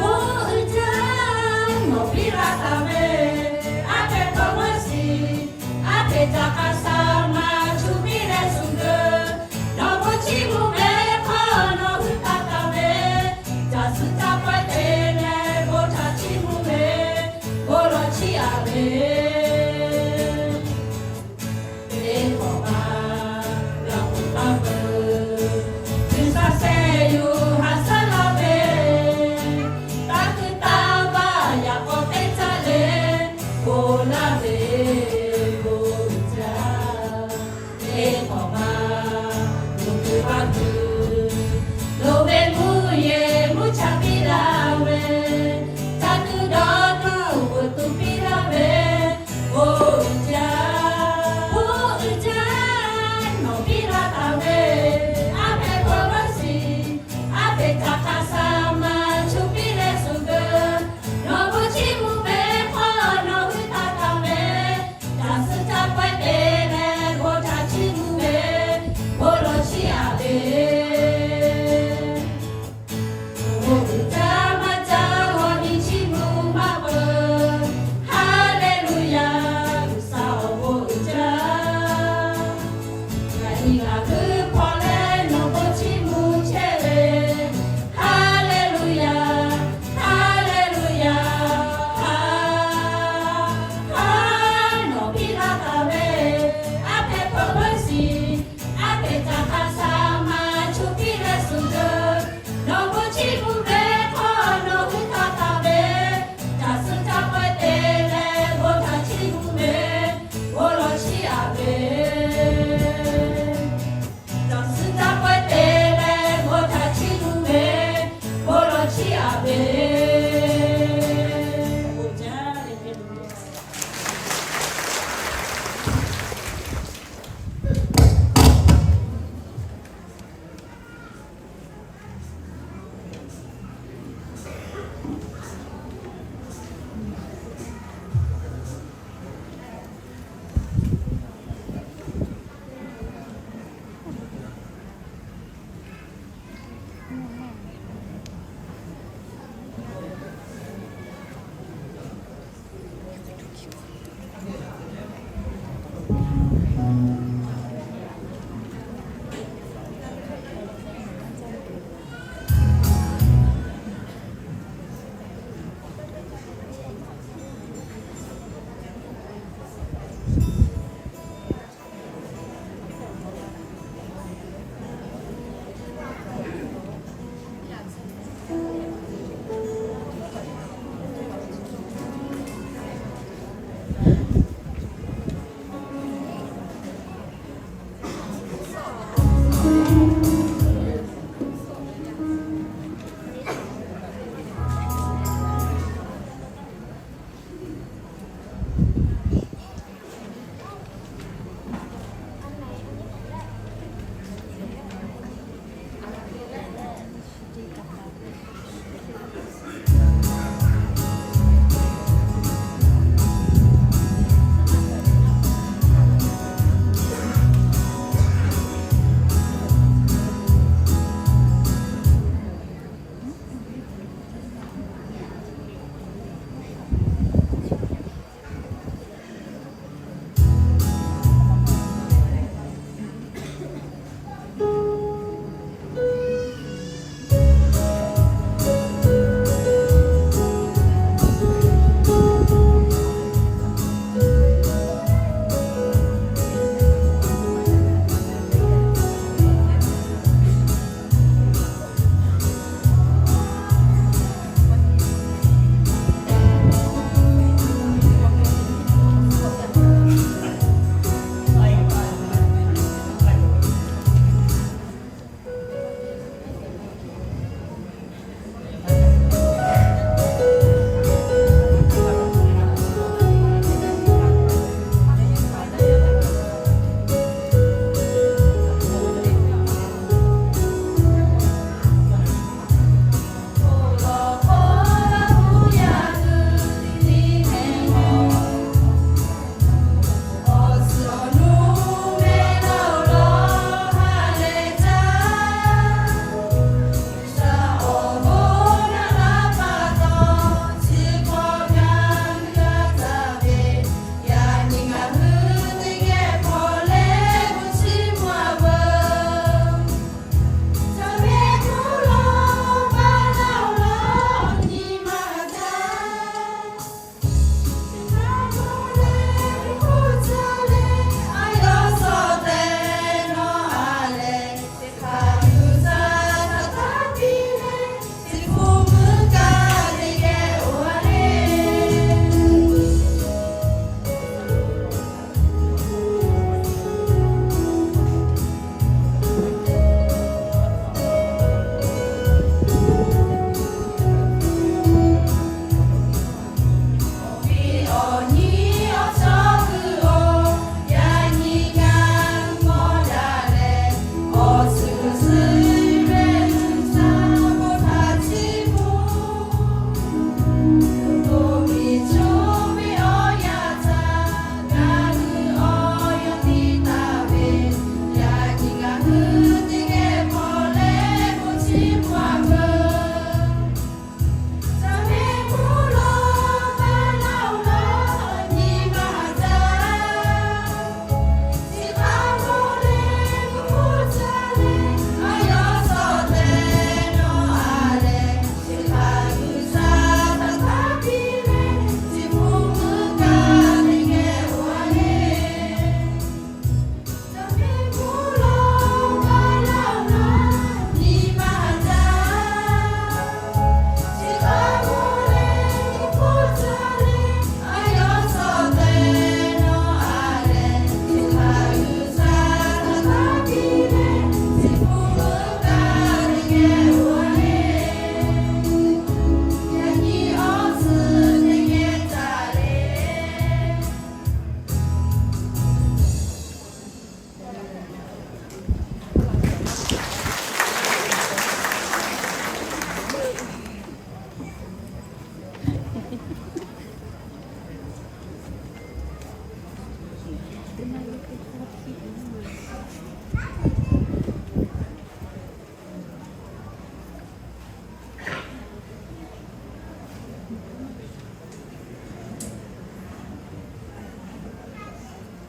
Bon uiˍ jaˇ, nawˬ piˇ laˇ taˍ ve, aˉ hpehꞈ tawˇ maˇ shiˍ, aˉ hpehꞈ caꞈ k'a sha ma chu miˇ leh shuˍ geuˬ, nawˬ bon chiˇ mvuh ve hk'aw nawˬ hui taˇ taˍ ve, caˬ suhˍ caˇ pawehˇ te leh bon htaꞈ chiˇ mvuh ve, bon lawˬ chiˇ aꞈ ve. Teˇ hk'awꞈ ma g'a k'oˆ taˇ peuˬ, G'uiˬsha shehˍ yuˬ haꞈ shaˉ laˇ ve, taˇ kuiˬ taˇ vaˇ yaꞈ k'aw teˇ caˇ leh, bon laˇ ve bon uiˍ jaˇ.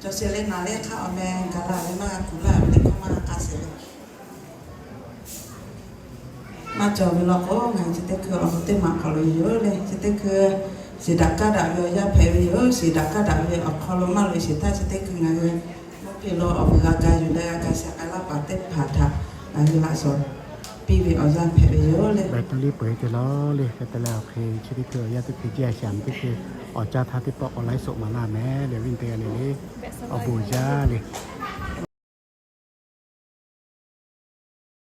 Cawˬ sheˍ leh naˍ leh hk'aˇ awˬ meh gaˬ la ve maˇ g'a kuˬ laˇ ve le, hk'aˇ maˇ g'a k'a sheˍ le. Maˇ cawˬ ve law k'o, ngaˬ hui chi teˇ hkui awˬ hk'aw teˇ maˬ hk'aw lo yoˬ le. Chi teˇ hkui shiˍ daꞈ kaˇ daꞈ ve awˬ yanˇ hpehꞈ ve yoˬ. Shiˍ daꞈ kaˇ daꞈ ve awˬ hk'aw lo maˇ loꞈ e sheˍ htaˇ, chi teˇ hkui ngaˬ hui mvuhˇ hpe lo awˬ vuiˬ g'a ga yuˬ leh g'a ga shaꞈ k'ai laˇ paˍ teˇ hpaˍ htaꞈ ngaˬ hui laꞈ shawˍ piˇ ve awˬ yanˇ hpehꞈ ve yoˬ le. Baˬ tuˬ liˇ peuˬ e te law le. Hk'e te leh awˬ hk'e chi teˇ hkui awˬ yanˇ teˇ hkui jiˇ a shaˍ mvuhˇ teˇ hkui awˬ caˇ htaˇ teˇ pawˆ awˬ laiˉ soꞈ maˍ laˇ meh le, viˉ teˇ g'aˇ le le. Awˬ bon jaˇ le.